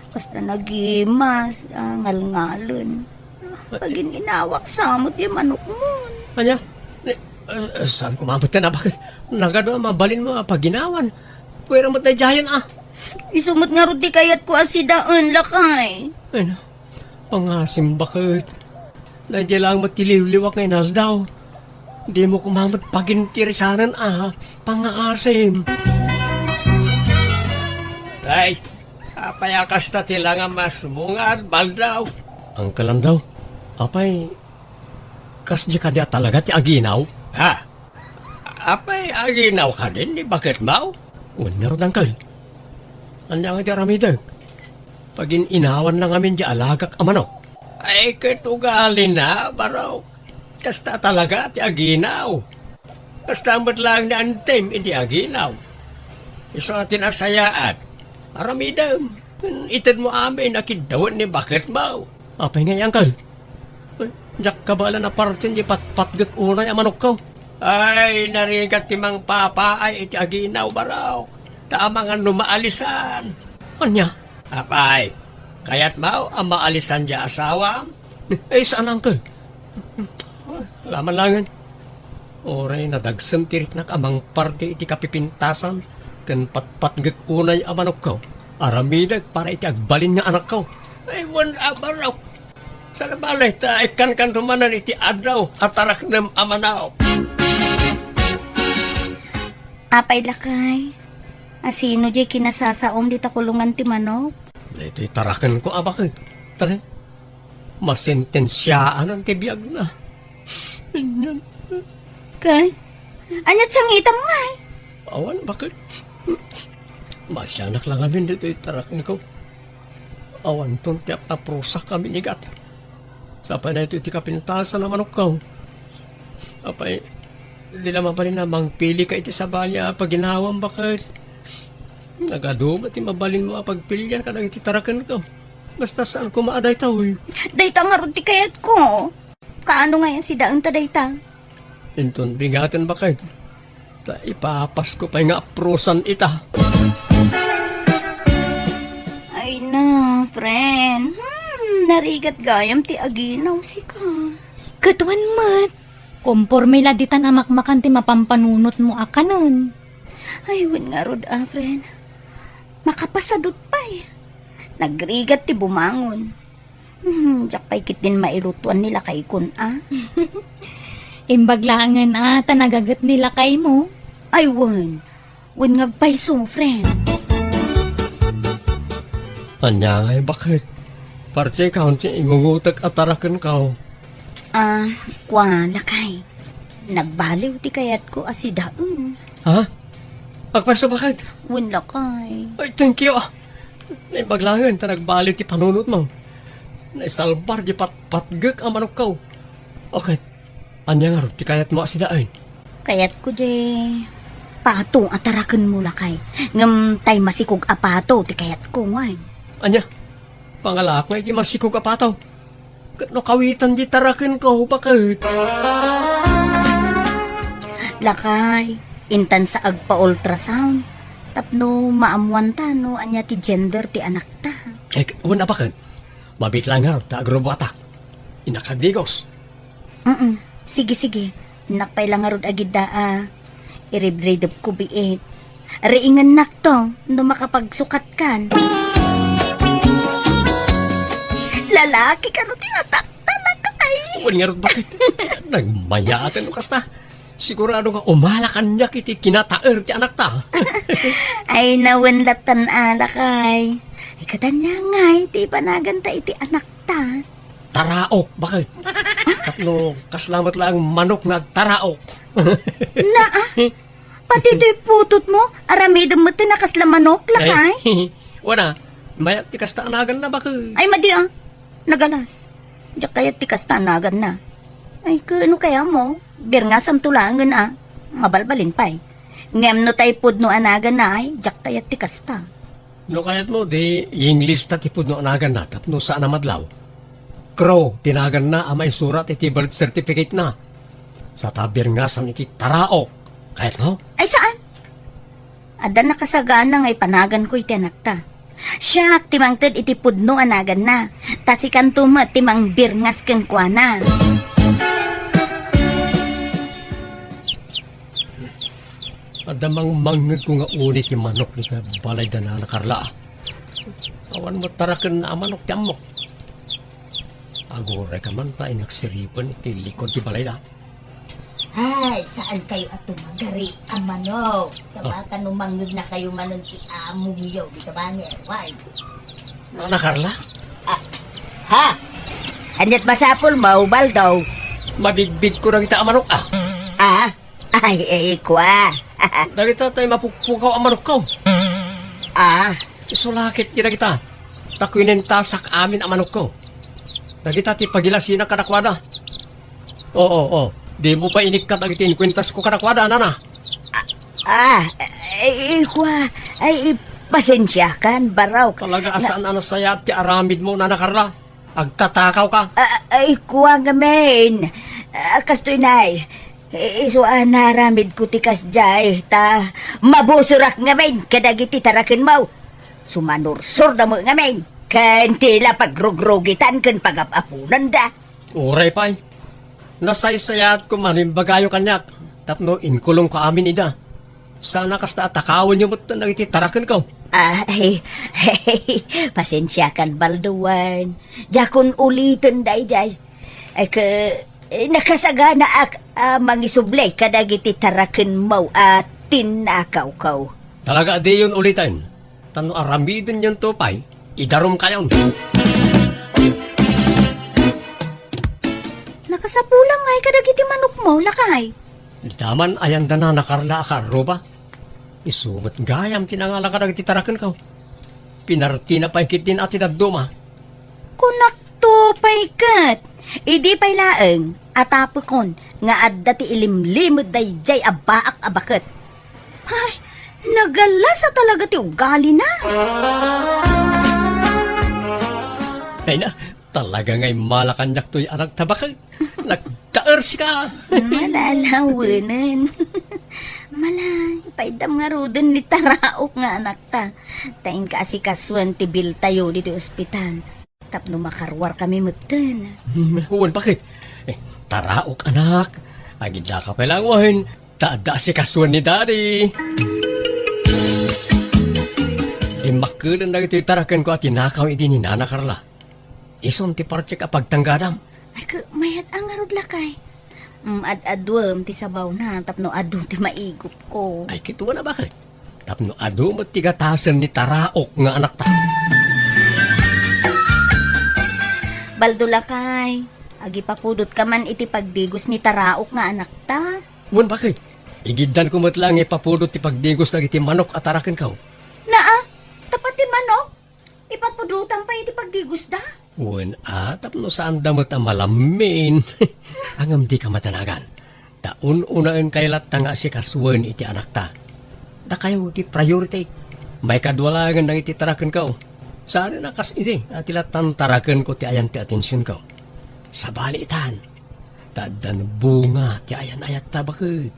Kasta nagimas, ah, ngalngalen. Pagin-inawak sa met di manokmo. Ania? Eh, eh, saan ko mabutan a bakit? Nagadu a mabalinmo a paginawan. Pwera met daydiayen, ah. Isu met ngarud ti kayatko a sidaen, lakay. Ay, na. Pangasim, baket? Daydiay lang met ti liwliwak nga inaldaw. Dimo koma met pagintirisanen a pangaasim. Ay, apay a kasta ti langam a sumungad, Baldaw? Angkel Andaw, apay, kasdi kadi a talaga ti aginaw? Ha? Apay, aginaw kadin ni baketmo? Wen ngarud, angkel. Ania nga ti aramidek? Pagin-inawan na ngamin di alagak a manok. Ay, ket ugalina, baro. Kasta talaga ti aginaw. Kasta met laeng ni Antim idi aginaw. Isu a ti nasayaat. Aramidem. Itedmo amin a kiddawen ni baketmo. Apay ngay, angkel? Diak kabaelan a parten di patpatgek unay a manokko. Ay, narigat ti mangpapaay iti aginaw, baro. Ta amangan no maalisan. Ania? Apay, kayatmo a maalisan diay asawam? Ay, saan, uncle? Laman langen. Uray nadagsen ti riknak a mangparte iti kapipintasan ken patpatgek unay a manokko. Aramidek para iti agbalin nga anakko. Ay, wen a barok. Saan a bale, ta ikkankanto manen iti addaw a taraknem a manok. Apay, lakay, asino diay kinasasaom dita kulongan ti manok? Daytoy tarakenko a baket. Tara, masentensiaanan ti biagna. Ania? Kay, ania't sangitam ngay? Awan, baket. Masianak la ngamin daytoy tarakenko. Awanton ti ap-, aprusak a minigat. Sapay daytoy ti kapintasan a manokko. Apay, di la mabalin a mangpilika iti sabali a paginawam, baket. Nagadu met ti mabalinmo a pagpilian kadagiti tarakenko. Basta saan koma a daytoy. Dayta ngarud ti kayatko. Kaano ngay a sidaenta dayta? Inton bigaten, baket. Ta ipapasko pay nga aprusan ita. Ay na, friend. Hmm, narigat gayam ti aginaw sika. Ket wen met, komporme la ditan a makmakan ti mapampanunotmo a kanen. Ay, wen ngarud a, friend. Makapasadut pay. Nagrigat ti bumangon. Hmm, diak pay ketdin mailutuan ni lakaykon a. Imbag laengen a, ta nagaget ni lakaymo. Ay, wen. Wen nga agpayso, friend. Ania ngay, baket? Parti ka, ti ingungutek a tarakenko. Ah, kua, lakay. Nagbaliw ti kayatko a sidaen. Ha? Agpayso, baket? Wen, lakay. Ay, thank you. Naimbag laengen ta nagbaliw ti panunotmo. Naisalbar ti patpatgek a manokko. Okay. Ania ngarud ti kayatmo a sidaen? Kayatko diay pato a tarakenmo, lakay. Ngem tay masikog a pato ti kayatko, wen. Ania? Pangalaak nga iti masikog a pato. Ket no kawitan di tarakenko, baket. Lakay, intan sa agpa-ultrasound. Tapno maammuanta no ania ti gender ti anakta. Eh, wen a, baket. Mabiit laeng ngarud ta agrubuatak. Innak agdigos. Mm, sige, sige. Innak pay la ngarud agidda a iribridepko biit. Riingennakto no makapagsukatkan. Lalaki kano ti atakta, lakay? Wen ngarud, baket? Nagmayaten no kasta. Sigurado nga umala kaniak iti kinataer ti anakta. Ay, na wen latta, lakay. Ay, ket ania ngay ti ipanaganta iti anakta? Taraok, baket? Tapno kasla met laeng manok nga agtaraok. Naa, pati toy putotmo, aramidem met ti nakasla manok, lakay? Ay, wen a, mayat ti kasta a naganna, baket. Ay, madi a. Nagalas. Diak kayat ti kasta a naganna. Ay, ket no kayatmo, birngasamto laengen a. Mabalbalin pay. Ngem no tay pudno a naganna, ay, diak kayat ti kasta. No kayatmo, di English ta ti pudno a naganna tapno saan a madlaw. Crow ti naganna a maisurat iti birth certificate-na. Sa ta birngasam iti taraok. Kayatmo? Ay, saan? Adda nakasagana nga ipanaganko iti anakta. Siak ti mangted iti pudno a naganna, ta sikanto met ti mangbirngas kenkuana. Adda mangmangngegko nga uni ti manok iti balayda Nana Carla. Awan met tarakenna a manok ti ammok. Aguray ka man ta inagsiripen iti likod ti balayda. Ay, saan kayo a tumagari a manok? Sabagay no mangngegna kayo manen ti amongyo, di ka ba ni Erwan? Nana Carla? Ah, ha? Aniat masapul mo, Baldo? Mabigbigko dagita a manok, ah. Ah? Ay, ay, kua. Dagita tay mapukpukaw a manokko. Ah? Isulakit di dagita. Ta kuinentasak amin a manokko. Dagita ti pagilasinak kadakuada. Oo, oo. Dimo pay inikkat dagiti inkuentasko kadakuada, nana. Ah, ay, kua, ay, pasensiakan, barok. Talaga a saan a nasayaat ti aramidmo, Nana Carla. Agtatakaw ka. Ah, ay, kua ngamin. Ah, kastoy, nay. Isu a naaramidko ti kasdiay, ta mabusorak ngamin kadagiti tarakenmo. Sumanursorda met ngamin, ken ti la pagrugrugitan ken pagap-aponanda. Uray pay. Nasaysayaatko man imbagayo kaniak tapno inkulongko amin ida. Sana kasta a takawenyo met dagiti tarakenko. Ah, eh, eh, pasensiakan, Baldo, wen. Diakon uliten daydiay. Ay, ke, eh, nakasaganaak a mangisubli kadagiti tarakenmo a tinnakawko. Talaga a diyon uliten. Tano aramidenyonto pay, idarumkayon. Nakasapulam ngay kadagiti manokmo, lakay? Dita man ayan da Nana Carla a kaarruba. Isu met gayam ti nangala kadagiti tarakenko. Pinartina pay ketdin a ti dadduma. Kunakto pay ket, idi pay laeng a tapekon nga adda ti ilimlimed daydiay a baak a baket. Ay, nagalasa talaga ti ugalina. Ay na, talaga nga immala kaniak toy anakta baket. Nagtaer sika. Malalawanen. Malay, paiddam ngaruden ni Taraok nga anakta. Ta inka asikasuen ti biltayo ditoy ospital. Tapno makaruarkami metten. Hmm, wen, baket? Eh, Taraok, anak. Agidaka pay laeng wen, ta adda asikasuen ni Daddy. Immakkeden dagitoy tarakenko a tinakaw idi ni Nana Carla. Isun ti partek a pagtanggadam. Ay, ke, mayat a ngarud, lakay. Mm, ad-aduem ti sabawna tapno adu ti maigupko. Ay, kitaem a, baket? Tapno adu met ti gatasen ni Taraok nga anakta. Baldo, lakay, agipapudot ka man iti pagdigos ni Taraok nga anakta. Wen, baket? Igiddanko met laeng ipapudot ti pagdigos dagiti manok a tarakenko. Naa, ta pati manok? Ipapudotam pay iti pagdigosda? Wen a, tapno saanda met a malammin. Ngem dika madanagan. Ta un-unaenkayo latta nga asikasuen iti anakta. Dakayo ti priority. Maikadua laengen dagiti tarakenko. Saan a kas idi a ti lattan tarakenko ti ayan ti atensionko. Sabali itan. Ta addan bunga ti ayan-ayatta, baket.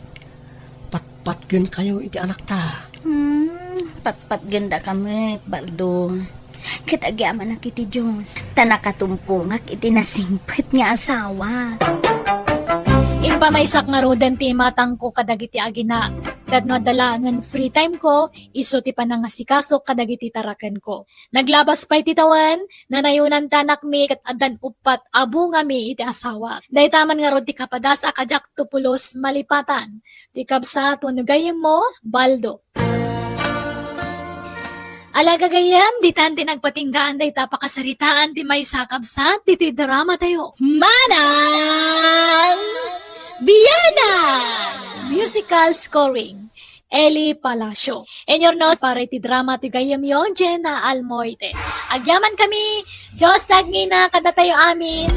Patpatgenkayo iti anakta. Hmm, patpatgendaka met, Baldo. Ket agyamanak iti Dios, ta nakatumpongak iti nasingpet nga asawa. Impamaysak ngaruden ti imatangko kadagiti agina, ket no adda laengen free time ko, isu ti panangasikaso kadagiti tarakenko. Naglabas pay ti tawen, nanayunan ti anakmi ket addan uppat a bungami iti asawa. Dayta man ngarud ti kapadas a kadiak tupulos malipatan. Ti kabsat wenno gayyemmo, Baldo. Ala gagayyem, ditan ti nagpatinggaan dayta pakasaritaan ti maysa a kabsat ditoy drama tayo. Manang Biyanan! Musical scoring. Eli Palacio. Inurnos para iti drama ti gayyemyo, Jenna Almoite. Agyaman kami, Dios ti agngina kadatayo amin.